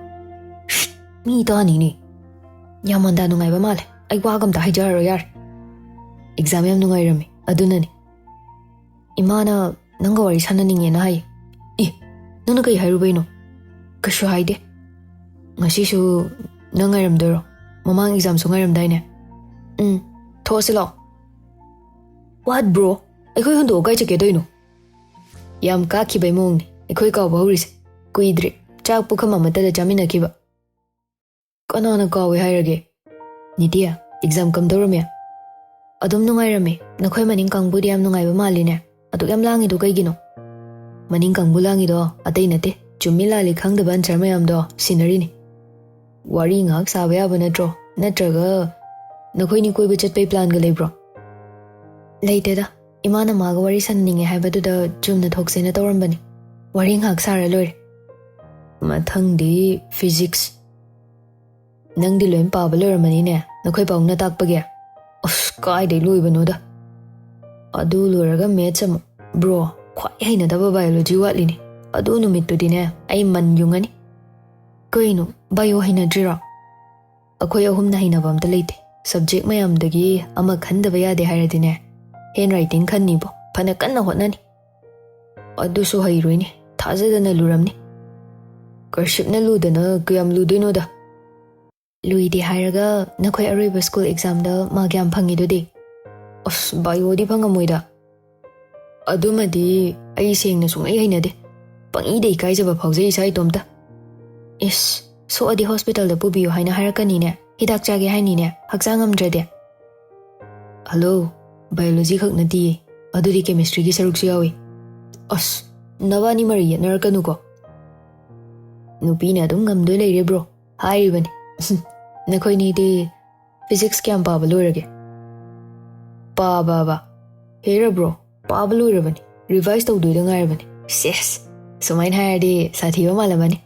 ꯁ꯭ꯠ, ꯃꯤ ꯇꯥꯅꯤꯅꯦ꯫ ꯌꯥꯝ ꯃꯟꯗꯥ ꯅꯨꯡꯉꯥꯏꯕ ꯃꯥꯜꯂꯦ꯫ ꯑꯩ ꯋꯥꯒ ꯑꯝꯇ ꯍꯥꯏꯖꯔꯔꯣꯏ ꯌꯥꯔꯦ꯫ ꯑꯦꯛꯖꯥꯝ ꯌꯥꯝ ꯅꯨꯡꯉꯥꯏꯔꯝꯃꯤ, ꯑꯗꯨꯅꯅꯤ꯫ ꯏꯃꯥꯅ ꯅꯪꯒ ꯋꯥꯔꯤ ꯁꯥꯟꯅꯅꯤꯡꯉꯦꯅ ꯍꯥꯏ꯫" "ꯏ, ꯅꯪꯅ ꯀꯩ ꯍꯥꯏꯔꯨꯕꯩꯅꯣ?" "ꯀꯩꯁꯨ ꯍꯥꯏꯗꯦ꯫ ꯉꯁꯤꯁꯨ ꯅꯪ ꯉꯥꯏꯔꯝꯗꯣꯏꯔꯣ? ꯃꯃꯥꯡ ꯑꯦꯛꯖꯥꯝꯁꯨ ꯉꯥꯏꯔꯝꯗꯥꯏꯅꯦ?" "ꯎꯝ, ꯊꯣꯛꯑꯁꯤ ꯂꯥꯛꯑꯣ꯫" "What bro? ꯑꯩꯈꯣꯏ ꯍꯨꯟꯗꯣꯛꯑ ꯀꯥꯏ ꯆꯠꯀꯦ ꯇꯧꯔꯤꯅꯣ?" ꯌꯥꯝ ꯀꯥꯛꯈꯤꯕꯩ ꯃꯑꯣꯡꯅꯤ ꯑꯩꯈꯣꯏ ꯀꯥꯎꯕ ꯍꯧꯔꯤꯁꯦ꯫ ꯀꯨꯏꯗ꯭ꯔꯤ ꯆꯥꯛ ꯄꯨꯈꯝ ꯑꯃꯠꯇꯗ ꯆꯥꯃꯤꯟꯅꯈꯤꯕ꯫ "ꯀꯅꯥꯅ ꯀꯥꯎꯋꯦ ꯍꯥꯏꯔꯒꯦ? ꯅꯤꯇꯤ, ꯑꯦꯛꯖꯥꯝ ꯀꯝꯗꯧꯔꯝꯃꯦ?" "ꯑꯗꯨꯝ ꯅꯨꯡꯉꯥꯏꯔꯝꯃꯦ꯫ ꯅꯈꯣꯏ ꯃꯅꯤꯡ ꯀꯥꯡꯕꯨꯗꯤ ꯌꯥꯝ ꯅꯨꯡꯉꯥꯏꯕ ꯃꯥꯜꯂꯤꯅꯦ꯫ ꯑꯗꯨꯛ ꯌꯥꯝ ꯂꯥꯡꯉꯤꯗꯣ ꯀꯩꯒꯤꯅꯣ?" "ꯃꯅꯤꯡ ꯀꯥꯡꯕꯨ ꯂꯥꯡꯉꯤꯗꯣ ꯑꯇꯩ ꯅꯠꯇꯦ, ꯆꯨꯝꯃꯤ ꯂꯥꯜꯂꯤ ꯈꯪꯗꯕ ꯑꯟꯁꯔ ꯃꯌꯥꯝꯗꯣ ꯁꯤꯟꯅꯔꯤꯅꯤ꯫ ꯋꯥꯔꯤ ꯉꯥꯏꯍꯥꯛ ꯁꯥꯕ ꯌꯥꯕ ꯅꯠꯇ꯭ꯔꯣ? ꯅꯠꯇ꯭ꯔꯒ ꯅꯈꯣꯏꯅꯤ ꯀꯣꯏꯕ ꯆꯠꯄꯩ ꯄ꯭ꯂꯥꯟꯒ ꯂꯩꯕ꯭ꯔꯣ?" "ꯂꯩꯇꯦꯗ꯫ ꯏꯃꯥꯅ ꯃꯥꯒ ꯋꯥꯔꯤ ꯁꯥꯟꯅꯅꯤꯡꯉꯦ ꯍꯥꯏꯕꯗꯨꯗ ꯆꯨꯝꯅ ꯊꯣꯛꯁꯦꯅ ꯇꯧꯔꯝꯕꯅꯤ꯫ ꯋꯥꯔꯤ ꯉꯥꯏꯍꯥꯛ ꯁꯥꯔ ꯂꯣꯏꯔꯦ꯫ ꯃꯊꯪꯗꯤ ꯐꯤꯖꯤꯛꯁ꯫ ꯅꯪꯗꯤ ꯂꯣꯏ ꯄꯥꯕ ꯂꯣꯏꯔꯝꯃꯅꯤꯅꯦ, ꯅꯈꯣꯏ ꯄꯥꯕꯨꯡꯅ ꯇꯥꯛꯄꯒꯤ?" "ꯑꯁ, ꯀꯥꯏꯗꯩ ꯂꯣꯏꯕꯅꯣꯗ꯫ ꯑꯗꯨ ꯂꯣꯏꯔꯒ ꯃꯦꯠꯁ ꯑꯃꯨꯛ꯫ ꯕ꯭ꯔꯣ, ꯈ꯭ꯋꯥꯏ ꯍꯩꯅꯗꯕ ꯕꯥꯏꯑꯣꯂꯣꯖꯤ ꯋꯥꯠꯂꯤꯅꯦ꯫ ꯑꯗꯨ ꯅꯨꯃꯤꯠꯇꯨꯗꯤꯅꯦ, ꯑꯩ ꯃꯟ ꯌꯨꯡꯉꯅꯤ꯫" "ꯀꯩꯅꯣ, ꯕꯥꯏꯑꯣ ꯍꯩꯅꯗ꯭ꯔꯤꯔꯣ?" "ꯑꯩꯈꯣꯏ ꯑꯍꯨꯝꯅ ꯍꯩꯅꯕ ꯑꯝꯇ ꯂꯩꯇꯦ꯫ ꯁꯕꯖꯦꯛ ꯃꯌꯥꯝꯗꯒꯤ ꯑꯃ ꯈꯟꯗꯕ ꯌꯥꯗꯦ ꯍꯥꯏꯔꯗꯤꯅꯦ, ꯍꯦꯟ ꯔꯥꯏꯇꯤꯡ ꯈꯟꯅꯤꯕꯣ꯫ ꯐꯅ ꯀꯟꯅ ꯍꯣꯠꯅꯅꯤ꯫ ꯑꯗꯨꯁꯨ ꯍꯩꯔꯣꯏꯅꯦ, ꯊꯥꯖꯗꯅ ꯂꯨꯔꯝꯅꯤ꯫" "ꯀꯔꯁꯤꯞꯅ ꯂꯨꯗꯅ ꯀꯌꯥꯝ ꯂꯨꯗꯣꯏꯅꯣꯗ?" ꯂꯨꯏꯗꯦ ꯍꯥꯏꯔꯒ ꯅꯈꯣꯏ ꯑꯔꯣꯏꯕ ꯁ꯭ꯀꯨꯜ ꯑꯦꯛꯖꯥꯝꯗ ꯃꯥꯔꯛ ꯌꯥꯝ ꯐꯪꯉꯤꯗꯨꯗꯤ? ꯑꯁ, ꯕꯥꯏꯑꯣꯗꯤ ꯐꯪꯉꯝꯃꯣꯏꯗ꯫ ꯑꯗꯨꯃꯗꯤ ꯑꯩ ꯁꯦꯡꯅ ꯁꯨꯡꯍꯩ ꯍꯩꯅꯗꯦ꯫ ꯄꯪꯏꯗ ꯏꯀꯥꯏꯖꯕ ꯐꯥꯎꯖꯩ ꯏꯁꯥ ꯏꯇꯣꯝꯇ꯫ ꯏꯁ, ꯁꯣꯛꯑꯗꯤ ꯍꯣꯁꯄꯤꯇꯥꯜꯗ ꯄꯨꯕꯤꯌꯨ ꯍꯥꯏꯅ ꯍꯥꯏꯔꯛꯀꯅꯤꯅꯦ, ꯍꯤꯗꯥꯛ ꯆꯥꯒꯦ ꯍꯥꯏꯅꯤꯅꯦ, ꯍꯛꯆꯥꯡ ꯉꯝꯗ꯭ꯔꯗꯤ꯫ ꯍꯜꯂꯣ, ꯕꯥꯏꯑꯣꯂꯣꯖꯤ ꯈꯛ ꯅꯠꯇꯤꯌꯦ, ꯑꯗꯨꯗꯤ ꯀꯦꯃꯤꯁꯇ꯭ꯔꯤꯒꯤ ꯁꯔꯨꯛꯁꯨ ꯌꯥꯎꯏ꯫ ꯑꯁ, ꯅꯕꯥꯅꯤ ꯃꯔꯩ ꯌꯦꯠꯅꯔꯛꯀꯅꯨꯀꯣ꯫ ꯅꯨꯄꯤꯅ ꯑꯗꯨꯝ ꯉꯝꯗꯣꯏ ꯂꯩꯔꯦ ꯕ꯭ꯔꯣ, ꯍꯥꯏꯔꯤꯕꯅꯤ꯫ ꯅꯈꯣꯏꯅꯤꯗꯤ ꯐꯤꯖꯤꯛꯁ ꯀꯌꯥꯝ ꯄꯥꯕ ꯂꯣꯏꯔꯒꯦ? ꯄꯥꯕꯕ? ꯍꯦꯔ ꯕ꯭ꯔꯣ, ꯄꯥꯕ ꯂꯣꯏꯔꯕꯅꯤ, ꯔꯤꯚꯥꯏꯁ ꯇꯧꯗꯣꯏꯗ ꯉꯥꯏꯔꯕꯅꯤ꯫ ꯁꯦꯁ, ꯁꯨꯃꯥꯏꯅ ꯍꯥꯏꯔꯗꯤ ꯁꯥꯊꯤꯕ ꯃꯥꯜꯂꯝꯃꯅꯤ꯫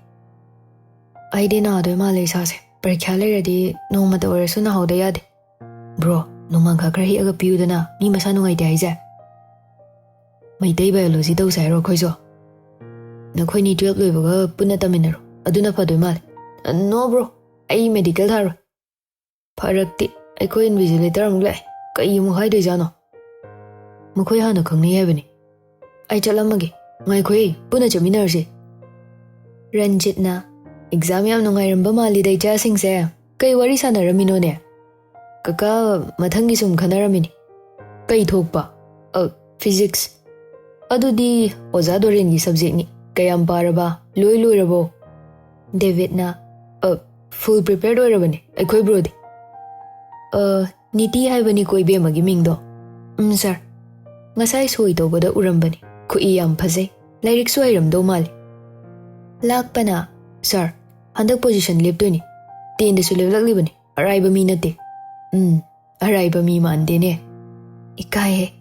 ꯑꯩꯗꯤ ꯅꯥꯗꯣꯏ ꯃꯥꯜꯂꯦ ꯏꯁꯥꯁꯦ꯫ ꯄꯔꯤꯈ꯭ꯌꯥ ꯂꯩꯔꯗꯤ ꯅꯣꯡꯃꯇ ꯑꯣꯏꯔꯁꯨ ꯅꯥꯍꯧꯗ ꯌꯥꯗꯦ꯫ ꯕ꯭ꯔꯣ, ꯅꯣꯡꯃꯥꯡꯈꯥ ꯈꯔ ꯍꯦꯛꯑꯒ ꯄꯤꯌꯨꯗꯅ, ꯃꯤ ꯃꯁꯥ ꯅꯨꯡꯉꯥꯏꯇꯦ ꯍꯥꯏꯁꯦ꯫ ꯃꯩꯇꯩ ꯕꯥꯏꯑꯣꯂꯣꯖꯤ ꯇꯧꯁꯦ ꯍꯥꯏꯔꯣ ꯑꯩꯈꯣꯏꯁꯨ? ꯅꯈꯣꯏꯅꯤ ꯇꯨꯌꯦꯜꯞ ꯂꯣꯏꯕꯒ ꯄꯨꯟꯅ ꯇꯝꯃꯤꯟꯅꯔꯣ, ꯑꯗꯨꯅ ꯐꯗꯣꯏ ꯃꯥꯜꯂꯦ꯫ ꯅꯣ ꯕ꯭ꯔꯣ, ꯑꯩ ꯃꯦꯗꯤꯀꯦꯜ ꯊꯥꯔꯣꯏ꯫ ꯐꯔꯛꯇꯤ, ꯑꯩꯈꯣꯏ ꯏꯟꯚꯤꯖꯤꯂꯦꯇꯔ ꯑꯃꯨꯛ ꯂꯥꯛꯑꯦ꯫ ꯀꯩ ꯑꯃꯨꯛ ꯍꯥꯏꯗꯣꯏꯖꯥꯠꯅꯣ? ꯃꯈꯣꯏ ꯍꯥꯟꯅ ꯈꯪꯅꯩ ꯍꯥꯏꯕꯅꯤ꯫ ꯑꯩ ꯆꯠꯂꯝꯃꯒꯦ꯫ ꯉꯥꯏꯈꯣꯍꯦ, ꯄꯨꯟꯅ ꯆꯠꯃꯤꯟꯅꯔꯁꯦ꯫ ꯔꯟꯖꯤꯠꯅ, ꯑꯦꯛꯖꯥꯝ ꯌꯥꯝ ꯅꯨꯡꯉꯥꯏꯔꯝꯕ ꯃꯥꯜꯂꯤꯗ ꯏꯆꯥꯁꯤꯡꯁꯦ꯫ ꯀꯩ ꯋꯥꯔꯤ ꯁꯥꯟꯅꯔꯝꯃꯤꯅꯣꯅꯦ? ꯀꯀꯥ, ꯃꯊꯪꯒꯤ ꯁꯨꯝ ꯈꯟꯅꯔꯝꯃꯤꯅꯤ꯫ ꯀꯩ ꯊꯣꯛꯄ? ꯑ, ꯐꯤꯖꯤꯛꯁ꯫ ꯑꯗꯨꯗꯤ ꯑꯣꯖꯥ ꯗꯣꯔꯦꯟꯒꯤ ꯁꯕꯖꯦꯛꯅꯤ꯫ ꯀꯌꯥꯝ ꯄꯥꯔꯕ? ꯂꯣꯏ ꯂꯣꯏꯔꯕꯣ? ꯗꯦꯕꯤꯠꯅ, ꯑ, ꯐꯨꯜ ꯄ꯭ꯔꯤꯄꯦꯌꯔ ꯑꯣꯏꯔꯕꯅꯤ ꯑꯩꯈꯣꯏ ꯕ꯭ꯔꯣꯗꯤ꯫ ꯑ, ꯅꯤꯇꯤ ꯍꯥꯏꯕꯅꯤꯀꯣ ꯏꯕꯦꯝꯃꯒꯤ ꯃꯤꯡꯗꯣ? ꯎꯝ, ꯁꯥꯔ꯫ ꯉꯁꯥꯏ ꯁꯣꯏ ꯇꯧꯕꯗ ꯎꯔꯝꯕꯅꯤ꯫ ꯈꯨꯏ ꯌꯥꯝ ꯐꯖꯩ꯫ ꯂꯥꯏꯔꯤꯛꯁꯨ ꯍꯩꯔꯝꯗꯧ ꯃꯥꯜꯂꯤ꯫ ꯂꯥꯛꯄꯅ, ꯁꯥꯔ, ꯍꯟꯗꯛ ꯄꯣꯖꯤꯁꯟ ꯂꯦꯞꯇꯣꯏꯅꯤ꯫ ꯇꯦꯟꯗꯁꯨ ꯂꯦꯞꯂꯛꯂꯤꯕꯅꯤ꯫ ꯑꯔꯥꯏꯕ ꯃꯤ ꯅꯠꯇꯦ꯫ ꯎꯝ, ꯑꯔꯥꯏꯕ ꯃꯤ ꯃꯥꯟꯗꯦꯅꯦ꯫ ꯏꯀꯥꯏꯍꯦ꯫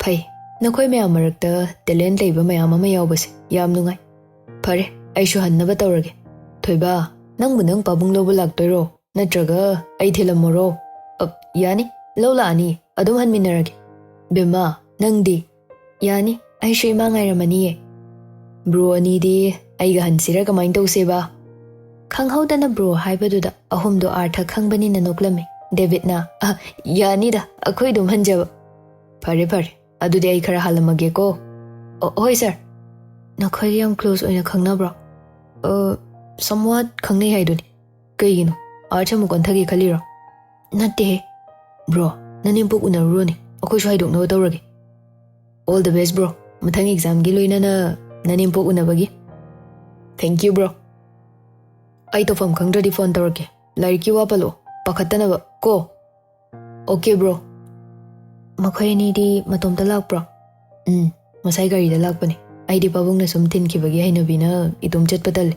ꯐꯩ, ꯅꯈꯣꯏ ꯃꯌꯥꯝ ꯃꯔꯛꯇ ꯇꯦꯂꯦꯟꯠ ꯂꯩꯕ ꯃꯌꯥꯝ ꯑꯃ ꯌꯥꯎꯕꯁꯦ ꯌꯥꯝ ꯅꯨꯡꯉꯥꯏ꯫ ꯐꯔꯦ, ꯑꯩꯁꯨ ꯍꯟꯅꯕ ꯇꯧꯔꯒꯦ꯫ ꯊꯣꯏꯕ, ꯅꯪꯕꯨ ꯅꯪ ꯄꯥꯕꯨꯡ ꯂꯧꯕ ꯂꯥꯛꯇꯣꯏꯔꯣ? ꯅꯠꯇ꯭ꯔꯒ ꯑꯩ ꯊꯤꯜꯂꯝꯃꯣꯔꯣ? ꯑ, ꯌꯥꯅꯤ, ꯂꯧ ꯂꯥꯛꯑꯅꯤ, ꯑꯗꯨꯝ ꯍꯟꯃꯤꯟꯅꯔꯒꯦ꯫ ꯕꯦꯝꯃ, ꯅꯪꯗꯤ? ꯌꯥꯅꯤ, ꯑꯩꯁꯨ ꯏꯃꯥ ꯉꯥꯏꯔꯝꯃꯅꯤꯌꯦ꯫ ꯕ꯭ꯔꯣ ꯑꯅꯤꯗꯤ ꯑꯩꯒ ꯍꯟꯁꯤꯔꯥ ꯀꯃꯥꯏꯅ ꯇꯧꯁꯦꯕ? ꯈꯪꯍꯧꯗꯅ ꯕ꯭ꯔꯣ ꯍꯥꯏꯕꯗꯨꯗ ꯑꯍꯨꯝꯗꯣ ꯑꯥꯔꯊ ꯈꯪꯕꯅꯤꯅ ꯅꯣꯛꯂꯝꯃꯤ꯫ ꯗꯦꯕꯤꯠꯅ, "ꯑ, ꯌꯥꯅꯤꯗ, ꯑꯩꯈꯣꯏ ꯑꯗꯨꯝ ꯍꯟꯖꯕ꯫" "ꯐꯔꯦ, ꯐꯔꯦ, ꯑꯗꯨꯗꯤ ꯑꯩ ꯈꯔ ꯍꯥꯜꯂꯝꯃꯒꯦꯀꯣ꯫" "ꯑꯣ, ꯍꯣꯏ ꯁꯥꯔ꯫" "ꯅꯈꯣꯏꯒ ꯌꯥꯝ ꯀ꯭ꯂꯣꯖ ꯑꯣꯏꯅ ꯈꯪꯅꯕ꯭ꯔꯣ?" "ꯑ, ꯁꯝꯋꯥꯠ ꯈꯪꯅꯩ ꯍꯥꯏꯗꯨꯅꯤ꯫ ꯀꯩꯒꯤꯅꯣ? ꯑꯥꯔꯠꯁ ꯑꯃꯨꯛ ꯑꯣꯟꯊꯒꯦ ꯈꯜꯂꯤꯔꯣ? ꯅꯠꯇꯦꯍꯦ꯫ ꯕ꯭ꯔꯣ, ꯅꯅꯦꯝꯄꯣꯛ ꯎꯅꯔꯨꯔꯣꯅꯦ, ꯑꯩꯈꯣꯏꯁꯨ ꯍꯥꯏꯗꯣꯛꯅꯕ ꯇꯧꯔꯒꯦ꯫ All the best, bro. ꯃꯊꯪ ꯑꯦꯛꯖꯥꯝꯒꯤ ꯂꯣꯏꯅꯅ ꯅꯅꯦꯝꯄꯣꯛ ꯎꯅꯕꯒꯤ꯫ Thank you, bro. ꯑꯩ ꯇꯧꯐꯝ ꯈꯪꯗ꯭ꯔꯗꯤ ꯐꯣꯟ ꯇꯧꯔꯛꯀꯦ꯫ ꯂꯥꯏꯔꯤꯛꯀꯤ ꯋꯥ ꯄꯜꯂꯛꯑꯣ, ꯄꯥꯈꯠꯇꯅꯕ ꯀꯣ꯫ Okay, bro. ꯃꯈꯣꯏ ꯑꯅꯤꯗꯤ ꯃꯇꯣꯝꯇ ꯂꯥꯛꯄ꯭ꯔꯣ? ꯎꯝ, ꯉꯁꯥꯏ ꯒꯥꯔꯤꯗ ꯂꯥꯛꯄꯅꯦ꯫ ꯑꯩꯗꯤ ꯄꯥꯕꯨꯡꯅ ꯁꯨꯝ ꯊꯤꯟꯈꯤꯕꯒꯤ ꯍꯩꯅꯕꯤꯅ ꯏꯇꯣꯝ ꯆꯠꯄ ꯇꯜꯂꯦ꯫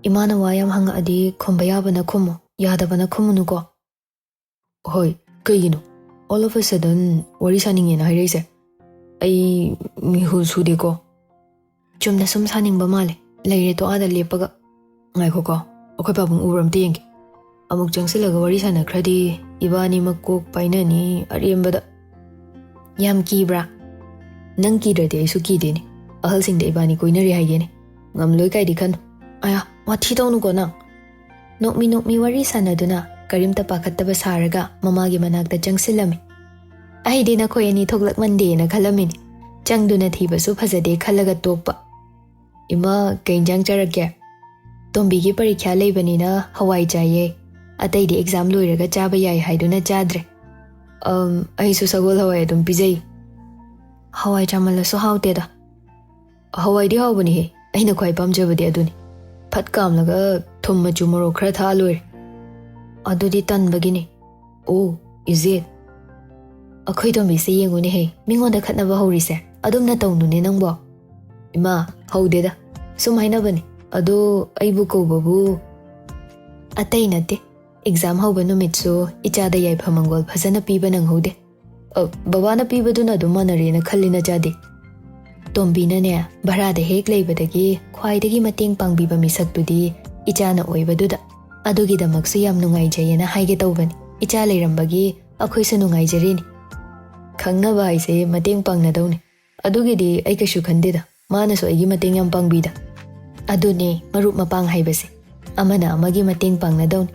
ꯏꯃꯥꯅ ꯋꯥ ꯌꯥꯝ ꯍꯪꯉꯛꯑꯗꯤ ꯈꯨꯝꯕ ꯌꯥꯕꯅ ꯈꯨꯝꯃꯨ, ꯌꯥꯗꯕꯅ ꯈꯨꯝꯃꯨꯅꯨꯀꯣ꯫ ꯍꯣꯏ, ꯀꯩꯒꯤꯅꯣ? All of a sudden ꯋꯥꯔꯤ ꯁꯥꯅꯤꯡꯉꯦꯅ ꯍꯥꯏꯔꯛꯏꯁꯦ? ꯑꯩ ꯃꯤꯍꯨꯜ ꯁꯨꯗꯦꯀꯣ꯫ ꯆꯨꯝꯅ ꯁꯨꯝ ꯁꯥꯅꯤꯡꯕ ꯃꯥꯜꯂꯦ꯫ ꯂꯩꯔꯦ ꯇꯣ ꯑꯥꯗ ꯂꯦꯞꯄꯒ꯫ ꯉꯥꯏꯈꯣꯀꯣ, ꯑꯩꯈꯣꯏ ꯄꯥꯕꯨꯡ ꯎꯕ꯭ꯔꯥ ꯑꯝꯇ ꯌꯦꯡꯒꯦ꯫ ꯑꯃꯨꯛ ꯆꯪꯁꯤꯜꯂꯒ ꯋꯥꯔꯤ ꯁꯥꯟꯅꯈ꯭ꯔꯗꯤ ꯏꯕꯥꯅꯤꯃꯛ ꯀꯣꯛ ꯄꯥꯏꯅꯅꯤ ꯑꯔꯦꯝꯕꯗ꯫ ꯌꯥꯝ ꯀꯤꯕ꯭ꯔꯥ? ꯅꯪ ꯀꯤꯗ꯭ꯔꯗꯤ ꯑꯩꯁꯨ ꯀꯤꯗꯦꯅꯦ꯫ ꯑꯍꯜꯁꯤꯡꯗ ꯏꯕꯥꯅꯤ ꯀꯣꯏꯅꯔꯤ ꯍꯥꯏꯒꯦꯅꯦ꯫ ꯉꯝꯂꯣꯏ ꯀꯥꯏꯗꯤ ꯈꯟꯅꯨ꯫ ꯑꯌꯥ, ꯋꯥꯊꯤ ꯇꯧꯅꯨꯀꯣ ꯅꯪ꯫ ꯅꯣꯛꯃꯤ ꯅꯣꯛꯃꯤ ꯋꯥꯔꯤ ꯁꯥꯟꯅꯗꯨꯅ ꯀꯔꯤꯝꯇ ꯄꯥꯈꯠꯇꯕ ꯁꯥꯔꯒ ꯃꯃꯥꯒꯤ ꯃꯅꯥꯛꯇ ꯆꯪꯁꯤꯜꯂꯝꯃꯤ꯫ ꯑꯩꯗꯤ ꯅꯈꯣꯏ ꯑꯅꯤ ꯊꯣꯛꯂꯛꯃꯟꯗꯦꯅ ꯈꯜꯂꯝꯃꯤꯅꯤ꯫ ꯆꯪꯗꯨꯅ ꯊꯤꯕꯁꯨ ꯐꯖꯗꯦ ꯈꯜꯂꯒ ꯇꯣꯛꯄ꯫ ꯏꯃꯥ, ꯀꯩ ꯏꯟꯖꯥꯡ ꯆꯥꯔꯛꯀꯦ? ꯇꯣꯝꯕꯤꯒꯤ ꯄꯔꯤꯈ꯭ꯌꯥ ꯂꯩꯕꯅꯤꯅ ꯍꯋꯥꯏ ꯆꯥꯏꯌꯦ꯫ ꯑꯇꯩꯗꯤ ꯑꯦꯛꯖꯥꯝ ꯂꯣꯏꯔꯒ ꯆꯥꯕ ꯌꯥꯏ ꯍꯥꯏꯗꯨꯅ ꯆꯥꯗ꯭ꯔꯦ꯫ ꯑꯝ, ꯑꯩꯁꯨ ꯁꯒꯣꯜ ꯍꯋꯥꯏ ꯑꯗꯨꯝ ꯄꯤꯖꯩ꯫ ꯍꯋꯥꯏ ꯆꯥꯃꯜꯂꯁꯨ ꯍꯥꯎꯇꯦꯗ꯫ ꯍꯋꯥꯏꯗꯤ ꯍꯥꯎꯕꯅꯤꯍꯦ, ꯑꯩꯅ ꯈ꯭ꯋꯥꯏ ꯄꯥꯝꯖꯕꯗꯤ ꯑꯗꯨꯅꯤ꯫ ꯐꯠ ꯀꯥꯝꯂꯒ ꯊꯨꯝ ꯃꯆꯨ ꯃꯣꯔꯣꯛ ꯈꯔ ꯊꯥꯛꯑ ꯂꯣꯏꯔꯦ꯫ ꯑꯗꯨꯗꯤ ꯇꯟꯕꯒꯤꯅꯤ꯫ ꯑꯣ, is it? ꯑꯩꯈꯣꯏ ꯇꯣꯝꯕꯤꯁꯦ ꯌꯦꯡꯉꯨꯅꯦꯍꯦ, ꯃꯤꯉꯣꯟꯗ ꯈꯠꯅꯕ ꯍꯧꯔꯤꯁꯦ꯫ ꯑꯗꯨꯝꯅ ꯇꯧꯅꯨꯅꯦ ꯅꯪꯕꯣ꯫ ꯏꯃꯥ, ꯍꯧꯗꯦꯗ꯫ ꯁꯨꯝ ꯍꯥꯏꯅꯕꯅꯤ꯫ ꯑꯗꯣ ꯑꯩꯕꯨ ꯀꯧꯕꯕꯨ? ꯑꯇꯩ ꯅꯠꯇꯦ꯫ ꯑꯦꯛꯖꯥꯝ ꯍꯧꯕ ꯅꯨꯃꯤꯠꯁꯨ ꯏꯆꯥꯗ ꯌꯥꯏꯐ ꯃꯪꯒꯣꯜ ꯐꯖꯅ ꯄꯤꯕ ꯅꯪꯍꯧꯗꯦ꯫ ꯑ, ꯕꯕꯥꯅ ꯄꯤꯕꯗꯨꯅ ꯑꯗꯨꯝ ꯃꯥꯟꯅꯔꯦꯅ ꯈꯜꯂꯤ ꯅꯆꯥꯗꯤ꯫ ꯇꯣꯝꯕꯤꯅꯅꯦ, ꯚꯔꯥꯗ ꯍꯦꯛ ꯂꯩꯕꯗꯒꯤ ꯈ꯭ꯋꯥꯏꯗꯒꯤ ꯃꯇꯦꯡ ꯄꯥꯡꯕꯤꯕ ꯃꯤꯁꯛꯇꯨꯗꯤ ꯏꯆꯥꯅ ꯑꯣꯏꯕꯗꯨꯗ꯫ ꯑꯗꯨꯒꯤꯗꯃꯛꯁꯨ ꯌꯥꯝ ꯅꯨꯡꯉꯥꯏꯖꯩꯌꯦꯅ ꯍꯥꯏꯒꯦ ꯇꯧꯕꯅꯤ꯫ ꯏꯆꯥ ꯂꯩꯔꯝꯕꯒꯤ ꯑꯩꯈꯣꯏꯁꯨ ꯅꯨꯡꯉꯥꯏꯖꯔꯤꯅꯤ꯫ ꯈꯪꯅꯕ ꯍꯥꯏꯁꯦ ꯃꯇꯦꯡ ꯄꯥꯡꯅꯗꯧꯅꯤ꯫ ꯑꯗꯨꯒꯤꯗꯤ ꯑꯩ ꯀꯩꯁꯨ ꯈꯟꯗꯦꯗ꯫ ꯃꯥꯅꯁꯨ ꯑꯩꯒꯤ ꯃꯇꯦꯡ ꯌꯥꯝ ꯄꯥꯡꯕꯤꯗ꯫ ꯑꯗꯨꯅꯦ ꯃꯔꯨꯞ ꯃꯄꯥꯡ ꯍꯥꯏꯕꯁꯦ꯫ ꯑꯃꯅ ꯑꯃꯒꯤ ꯃꯇꯦꯡ ꯄꯥꯡꯅꯗꯧꯅꯤ꯫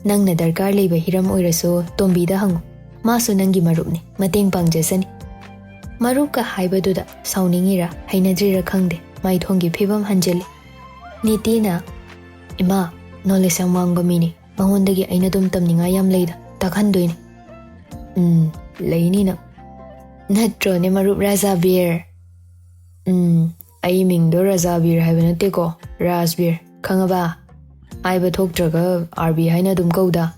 ꯅꯪꯅ ꯗꯔꯀꯥꯔ ꯂꯩꯕ ꯍꯤꯔꯝ ꯑꯣꯏꯔꯁꯨ ꯇꯣꯝꯕꯤꯗ ꯍꯪꯉꯨ꯫ ꯃꯥꯁꯨ ꯅꯪꯒꯤ ꯃꯔꯨꯞꯅꯤ, ꯃꯇꯦꯡ ꯄꯥꯡꯖꯁꯅꯤ꯫ ꯃꯔꯨꯞꯀ ꯍꯥꯏꯕꯗꯨꯗ ꯁꯥꯎꯅꯤꯡꯉꯤꯔꯥ ꯍꯩꯅꯗ꯭ꯔꯤꯔꯥ ꯈꯪꯗꯦ, ꯃꯥꯏꯊꯣꯡꯒꯤ ꯐꯤꯕꯝ ꯍꯟꯖꯤꯜꯂꯤ꯫ ꯅꯤꯇꯤꯅ, "ꯏꯃꯥ, knowledge ꯌꯥꯝ ꯋꯥꯡꯕ ꯃꯤꯅꯤ, ꯃꯉꯣꯟꯗꯒꯤ ꯑꯩꯅ ꯑꯗꯨꯝ ꯇꯝꯅꯤꯡꯉꯥꯏ ꯌꯥꯝ ꯂꯩꯗ, ꯇꯥꯛꯍꯟꯗꯣꯏꯅꯦ꯫ ꯎꯝ, ꯂꯩꯅꯤ ꯅꯪ꯫ ꯅꯠꯇ꯭ꯔꯣꯅꯦ, ꯃꯔꯨꯞ ꯔꯥꯖꯥꯕꯤꯔ? ꯎꯝ, ꯑꯩ ꯃꯤꯡꯗꯣ ꯔꯥꯖꯥꯕꯤꯔ ꯍꯥꯏꯕ ꯅꯠꯇꯦꯀꯣ, ꯔꯥꯖꯕꯤꯔ, ꯈꯪꯉꯕ? ꯍꯥꯏꯕ ꯊꯣꯛꯇ꯭ꯔꯒ ꯑꯥꯔꯕꯤ ꯍꯥꯏꯅ ꯑꯗꯨꯝ ꯀꯧꯗ꯫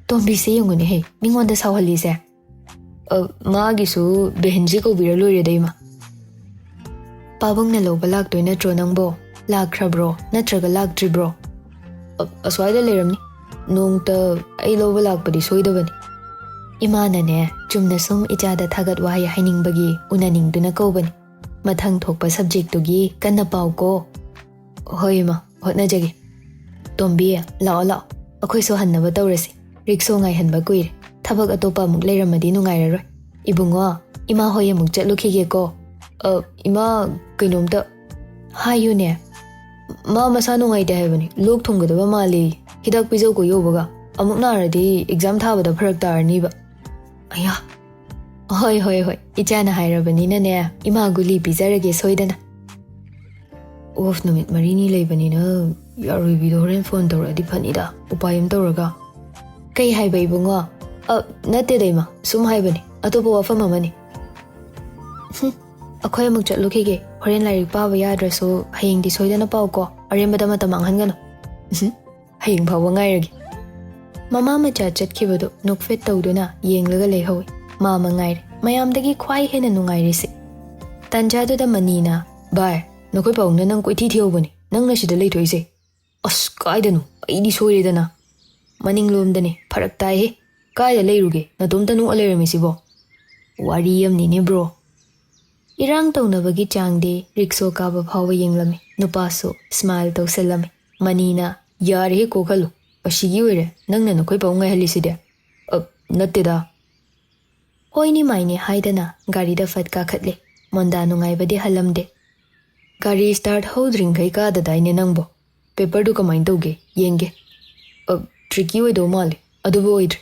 ꯇꯣꯝꯕꯤꯁꯦ ꯌꯦꯡꯉꯨꯅꯦꯍꯦ, ꯃꯤꯉꯣꯟꯗ ꯁꯥꯎꯍꯜꯂꯤꯁꯦ꯫ ꯑ, ꯃꯥꯒꯤꯁꯨ ꯕꯦꯍꯟꯖꯤ ꯀꯧꯕꯤꯔ ꯂꯣꯏꯔꯦꯗ, ꯏꯃꯥ꯫ ꯄꯥꯕꯨꯡꯅ ꯂꯧꯕ ꯂꯥꯛꯇꯣꯏ ꯅꯠꯇ꯭ꯔꯣ ꯅꯪꯕꯣ? ꯂꯥꯛꯈ꯭ꯔꯕ꯭ꯔꯣ? ꯅꯠꯇ꯭ꯔꯒ ꯂꯥꯛꯇ꯭ꯔꯤꯕ꯭ꯔꯣ? ꯑ, ꯑꯁ꯭ꯋꯥꯏꯗ ꯂꯩꯔꯝꯅꯤ꯫ ꯅꯣꯡꯇ ꯑꯩ ꯂꯧꯕ ꯂꯥꯛꯄꯗꯤ ꯁꯣꯏꯗꯕꯅꯤ꯫ ꯏꯃꯥꯅꯅꯦ, ꯆꯨꯝꯅ ꯁꯨꯝ ꯏꯆꯥꯗ ꯊꯥꯒꯠ ꯋꯥꯍꯩ ꯍꯥꯏꯅꯤꯡꯕꯒꯤ ꯎꯅꯅꯤꯡꯗꯨꯅ ꯀꯧꯕꯅꯤ꯫ ꯃꯊꯪ ꯊꯣꯛꯄ ꯁꯕꯖꯦꯛꯇꯨꯒꯤ ꯀꯟꯅ ꯄꯥꯎꯀꯣ꯫ ꯍꯣꯏ ꯏꯃꯥ, ꯍꯣꯠꯅꯖꯒꯦ꯫ ꯇꯣꯝꯕꯤ, ꯂꯥꯛꯑꯣ ꯂꯥꯛꯑꯣ, ꯑꯩꯈꯣꯏꯁꯨ ꯍꯟꯅꯕ ꯇꯧꯔꯁꯤ꯫ ꯔꯤꯛꯁꯣ ꯉꯥꯏꯍꯟꯕ ꯀꯨꯏꯔꯦ꯫ ꯊꯕꯛ ꯑꯇꯣꯞꯄ ꯑꯃꯨꯛ ꯂꯩꯔꯝꯃꯗꯤ ꯅꯨꯡꯉꯥꯏꯔꯔꯣꯏ꯫ ꯏꯕꯨꯡꯉꯣ, ꯏꯃꯥ ꯍꯣꯏ ꯑꯃꯨꯛ ꯆꯠꯂꯨꯈꯤꯒꯦꯀꯣ꯫ ꯑ, ꯏꯃꯥ, ꯀꯩꯅꯣꯝꯇ ꯍꯥꯏꯌꯨꯅꯦ꯫ ꯃꯥ ꯃꯁꯥ ꯅꯨꯡꯉꯥꯏꯇꯦ ꯍꯥꯏꯕꯅꯤ, ꯂꯣꯛ ꯊꯨꯡꯒꯗꯕ ꯃꯥꯜꯂꯤ꯫ ꯍꯤꯗꯥꯛ ꯄꯤꯖꯧꯀꯣ ꯌꯧꯕꯒ꯫ ꯑꯃꯨꯛ ꯅꯥꯔꯗꯤ ꯑꯦꯛꯖꯥꯝ ꯊꯥꯕꯗ ꯐꯔꯛ ꯇꯥꯔꯅꯤꯕ꯫ ꯑꯌꯥ꯫ ꯍꯣꯏ, ꯍꯣꯏ, ꯍꯣꯏ, ꯏꯆꯥꯅ ꯍꯥꯏꯔꯕꯅꯤꯅꯅꯦ, ꯏꯃꯥ ꯒꯨꯂꯤ ꯄꯤꯖꯔꯒꯦ ꯁꯣꯏꯗꯅ꯫ ꯑꯣꯐ ꯅꯨꯃꯤꯠ ꯃꯔꯤꯅꯤ ꯂꯩꯕꯅꯤꯅ ꯌꯥꯔꯣꯏꯕꯤꯗꯣ ꯍꯣꯔꯦꯟ ꯐꯣꯟ ꯇꯧꯔꯛꯑꯗꯤ ꯐꯅꯤꯗ, ꯎꯄꯥꯏ ꯑꯃ ꯇꯧꯔꯒ꯫ ꯀꯩ ꯍꯥꯏꯕ ꯏꯕꯨꯡꯉꯣ? ꯑ, ꯅꯠꯇꯦꯗ ꯏꯃꯥ, ꯁꯨꯝ ꯍꯥꯏꯕꯅꯤ, ꯑꯇꯣꯞꯄ ꯋꯥꯐꯝ ꯑꯃꯅꯤ꯫ ꯍꯨꯝ, ꯑꯩꯈꯣꯏ ꯑꯃꯨꯛ ꯆꯠꯂꯨꯈꯤꯒꯦ꯫ ꯍꯣꯔꯦꯟ ꯂꯥꯏꯔꯤꯛ ꯄꯥꯕ ꯌꯥꯗ꯭ꯔꯁꯨ ꯍꯌꯦꯡꯗꯤ ꯁꯣꯏꯗꯅ ꯄꯥꯎꯀꯣ, ꯑꯔꯦꯝꯕꯗ ꯃꯇꯝ ꯃꯥꯡꯍꯟꯒꯅꯨ꯫ ꯎꯝꯍꯨꯝ, ꯍꯌꯦꯡ ꯐꯥꯎꯕ ꯉꯥꯏꯔꯒꯦ꯫ ꯃꯃꯥ ꯃꯆꯥ ꯆꯠꯈꯤꯕꯗꯨ ꯅꯣꯛꯐꯦꯠ ꯇꯧꯗꯨꯅ ꯌꯦꯡꯂꯒ ꯂꯩꯍꯧꯏ꯫ ꯃꯥ ꯃꯉꯥꯏꯔꯦ ꯃꯌꯥꯝꯗꯒꯤ ꯈ꯭ꯋꯥꯏ ꯍꯦꯟꯅ ꯅꯨꯡꯉꯥꯏꯔꯤꯁꯦ꯫ ꯇꯥꯟꯖꯥꯗꯨꯗ ꯃꯅꯤꯅ, "ꯚꯥꯏ, ꯅꯈꯣꯏ ꯄꯥꯕꯨꯡꯅ ꯅꯪ ꯀꯣꯏꯊꯤ ꯊꯤꯍꯧꯕꯅꯤ, ꯅꯪꯅ ꯁꯤꯗ ꯂꯩꯊꯣꯛꯏꯁꯦ?" "ꯑꯁ, ꯀꯥꯏꯗꯅꯣ? ꯑꯩꯗꯤ ꯁꯣꯏꯔꯦꯗꯅ꯫ ꯃꯅꯤꯡꯂꯣꯝꯗꯅꯦ, ꯐꯔꯛ ꯇꯥꯏꯍꯦ꯫ ꯀꯥꯏꯗ ꯂꯩꯔꯨꯒꯦ? ꯅꯇꯣꯝꯇ ꯅꯣꯛꯑ ꯂꯩꯔꯝꯃꯤꯁꯤꯕꯣ?" "ꯋꯥꯔꯤ ꯑꯃꯅꯤꯅꯦ ꯕ꯭ꯔꯣ꯫" ꯏꯔꯥꯡ ꯇꯧꯅꯕꯒꯤ ꯆꯥꯡꯗꯤ ꯔꯤꯛꯁꯣ ꯀꯥꯕ ꯐꯥꯎꯕ ꯌꯦꯡꯂꯝꯃꯤ꯫ ꯅꯨꯄꯥꯁꯨ ꯁ꯭ꯃꯥꯏꯜ ꯇꯧꯁꯜꯂꯝꯃꯤ꯫ ꯃꯅꯤꯅ, "ꯌꯥꯔꯦꯍꯦ, ꯀꯣꯛꯍꯜꯂꯨ꯫ ꯑꯁꯤꯒꯤ ꯑꯣꯏꯔꯦ ꯅꯪꯅ ꯅꯈꯣꯏ ꯄꯥꯎ ꯉꯥꯏꯍꯜꯂꯤꯁꯤꯗꯤ?" "ꯑ, ꯅꯠꯇꯦꯗ꯫" ꯍꯣꯏꯅꯤ ꯃꯥꯏꯅꯤ ꯍꯥꯏꯗꯅ ꯒꯥꯔꯤꯗ ꯐꯠ ꯀꯥꯈꯠꯂꯦ꯫ ꯃꯣꯟꯗꯥ ꯅꯨꯡꯉꯥꯏꯕꯗꯤ ꯍꯜꯂꯝꯗꯦ꯫ "ꯒꯥꯔꯤ ꯁ꯭ꯇꯥꯔꯠ ꯍꯧꯗ꯭ꯔꯤꯡꯈꯩ ꯀꯥꯗꯗꯥꯏꯅꯦ ꯅꯪꯕꯣ? ꯄꯦꯄꯔꯗꯨ ꯀꯃꯥꯏꯅ ꯇꯧꯒꯦ? ꯌꯦꯡꯒꯦ꯫" "ꯑ, ꯇ꯭ꯔꯤꯀꯤ ꯑꯣꯏꯗꯧ ꯃꯥꯜꯂꯦ꯫ ꯑꯗꯨꯕꯨ ꯑꯣꯏꯗ꯭ꯔꯦ꯫"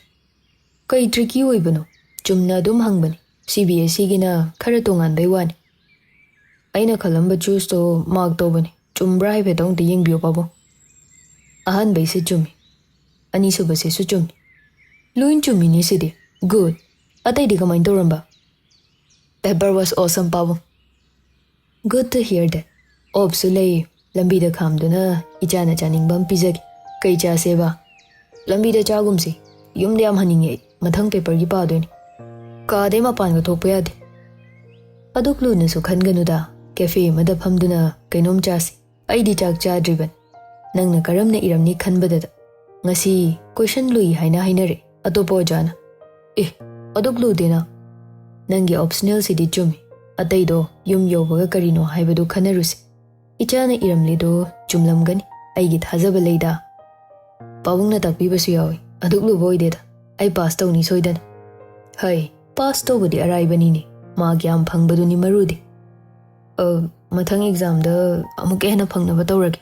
"ꯀꯩ ꯇ꯭ꯔꯤꯀꯤ ꯑꯣꯏꯕꯅꯣ? ꯆꯨꯝꯅ ꯑꯗꯨꯝ ꯍꯪꯕꯅꯤ꯫ ꯁꯤ ꯕꯤ ꯑꯦꯁ ꯁꯤꯒꯤꯅ ꯈꯔ ꯇꯣꯉꯥꯟꯕꯩ ꯋꯥꯅꯤ꯫" "ꯑꯩꯅ ꯈꯜꯂꯝꯕ ꯆꯨꯁꯇꯣ ꯃꯥꯔꯛ ꯇꯧꯕꯅꯤ꯫ ꯆꯨꯝꯕ꯭ꯔꯥ ꯍꯥꯏꯐꯦꯠꯇ ꯑꯃꯨꯛꯇ ꯌꯦꯡꯕꯤꯌꯨ ꯄꯥꯕꯨꯡ꯫" "ꯑꯍꯥꯟꯕꯩꯁꯦ ꯆꯨꯝꯃꯤ꯫" ꯑꯅꯤꯁꯨꯕꯁꯤꯁꯨ ꯆꯨꯝꯃꯤ꯫ ꯂꯣꯏ ꯆꯨꯝꯃꯤꯅꯦ ꯁꯤꯗꯤ꯫ Good. ꯑꯇꯩꯗꯤ ꯀꯃꯥꯏꯅ ꯇꯧꯔꯝꯕ? That was awesome, ꯄꯥꯕꯨꯡ. Good to hear that. ꯑꯣꯞꯁꯨ ꯂꯩ꯫ ꯂꯝꯕꯤꯗ ꯈꯥꯝꯗꯨꯅ ꯏꯆꯥꯅ ꯆꯥꯅꯤꯡꯕ ꯑꯃ ꯄꯤꯖꯒꯦ꯫ ꯀꯩ ꯆꯥꯁꯦꯕ? ꯂꯝꯕꯤꯗ ꯆꯥꯒꯨꯝꯁꯤ꯫ ꯌꯨꯝꯗ ꯌꯥꯝ ꯍꯟꯅꯤꯡꯉꯦ ꯑꯩ꯫ ꯃꯊꯪ ꯄꯦꯄꯔꯒꯤ ꯄꯥꯗꯣꯏꯅꯤ꯫ ꯀꯥꯗꯩ ꯃꯄꯥꯟꯒ ꯊꯣꯛꯄ ꯌꯥꯗꯦ꯫ ꯑꯗꯨꯛ ꯂꯨꯅꯁꯨ ꯈꯟꯒꯅꯨꯗ꯫ ꯀꯦꯐꯦ ꯑꯃꯗ ꯐꯝꯗꯨꯅ ꯀꯩꯅꯣꯝ ꯆꯥꯁꯤ꯫ ꯑꯩꯗꯤ ꯆꯥꯛ ꯆꯥꯗ꯭ꯔꯤꯕꯅꯤ꯫ ꯅꯪꯅ ꯀꯔꯝꯅ ꯏꯔꯝꯅꯤ ꯈꯟꯕꯗꯗ꯫ ꯉꯁꯤ ꯀꯣꯏꯁꯟ ꯂꯨꯏ ꯍꯥꯏꯅ ꯍꯥꯏꯅꯔꯦ ꯑꯇꯣꯞꯄ ꯑꯣꯖꯥꯅ꯫ ꯑꯦ, ꯑꯗꯨꯛ ꯂꯨꯗꯦꯅ꯫ ꯅꯪꯒꯤ ꯑꯣꯞꯁꯅꯦꯜꯁꯤꯗꯤ ꯆꯨꯝꯃꯤ꯫ ꯑꯇꯩꯗꯣ ꯌꯨꯝ ꯌꯧꯕꯒ ꯀꯔꯤꯅꯣ ꯍꯥꯏꯕꯗꯨ ꯈꯟꯅꯔꯨꯁꯤ꯫ ꯏꯆꯥꯅ ꯏꯔꯝꯂꯤꯗꯣ ꯆꯨꯝꯂꯝꯒꯅꯤ꯫ ꯑꯩꯒꯤ ꯊꯥꯖꯕ ꯂꯩꯗ꯫ ꯄꯥꯕꯨꯡꯅ ꯇꯥꯛꯄꯤꯕꯁꯨ ꯌꯥꯎꯏ꯫ ꯑꯗꯨꯛ ꯂꯨꯕ ꯑꯣꯏꯗꯦꯗ꯫ ꯑꯩ ꯄꯥꯁ ꯇꯧꯅꯤ ꯁꯣꯏꯗꯅ꯫ ꯍꯩ, ꯄꯥꯁ ꯇꯧꯕꯗꯤ ꯑꯔꯥꯏꯕꯅꯤꯅꯦ꯫ ꯃꯥꯔꯛ ꯌꯥꯝ ꯐꯪꯕꯗꯨꯅꯤ ꯃꯔꯨꯗꯤ꯫ ꯑ, ꯃꯊꯪ ꯑꯦꯛꯖꯥꯝꯗ ꯑꯃꯨꯛꯀ ꯍꯦꯟꯅ ꯐꯪꯅꯕ ꯇꯧꯔꯒꯦ꯫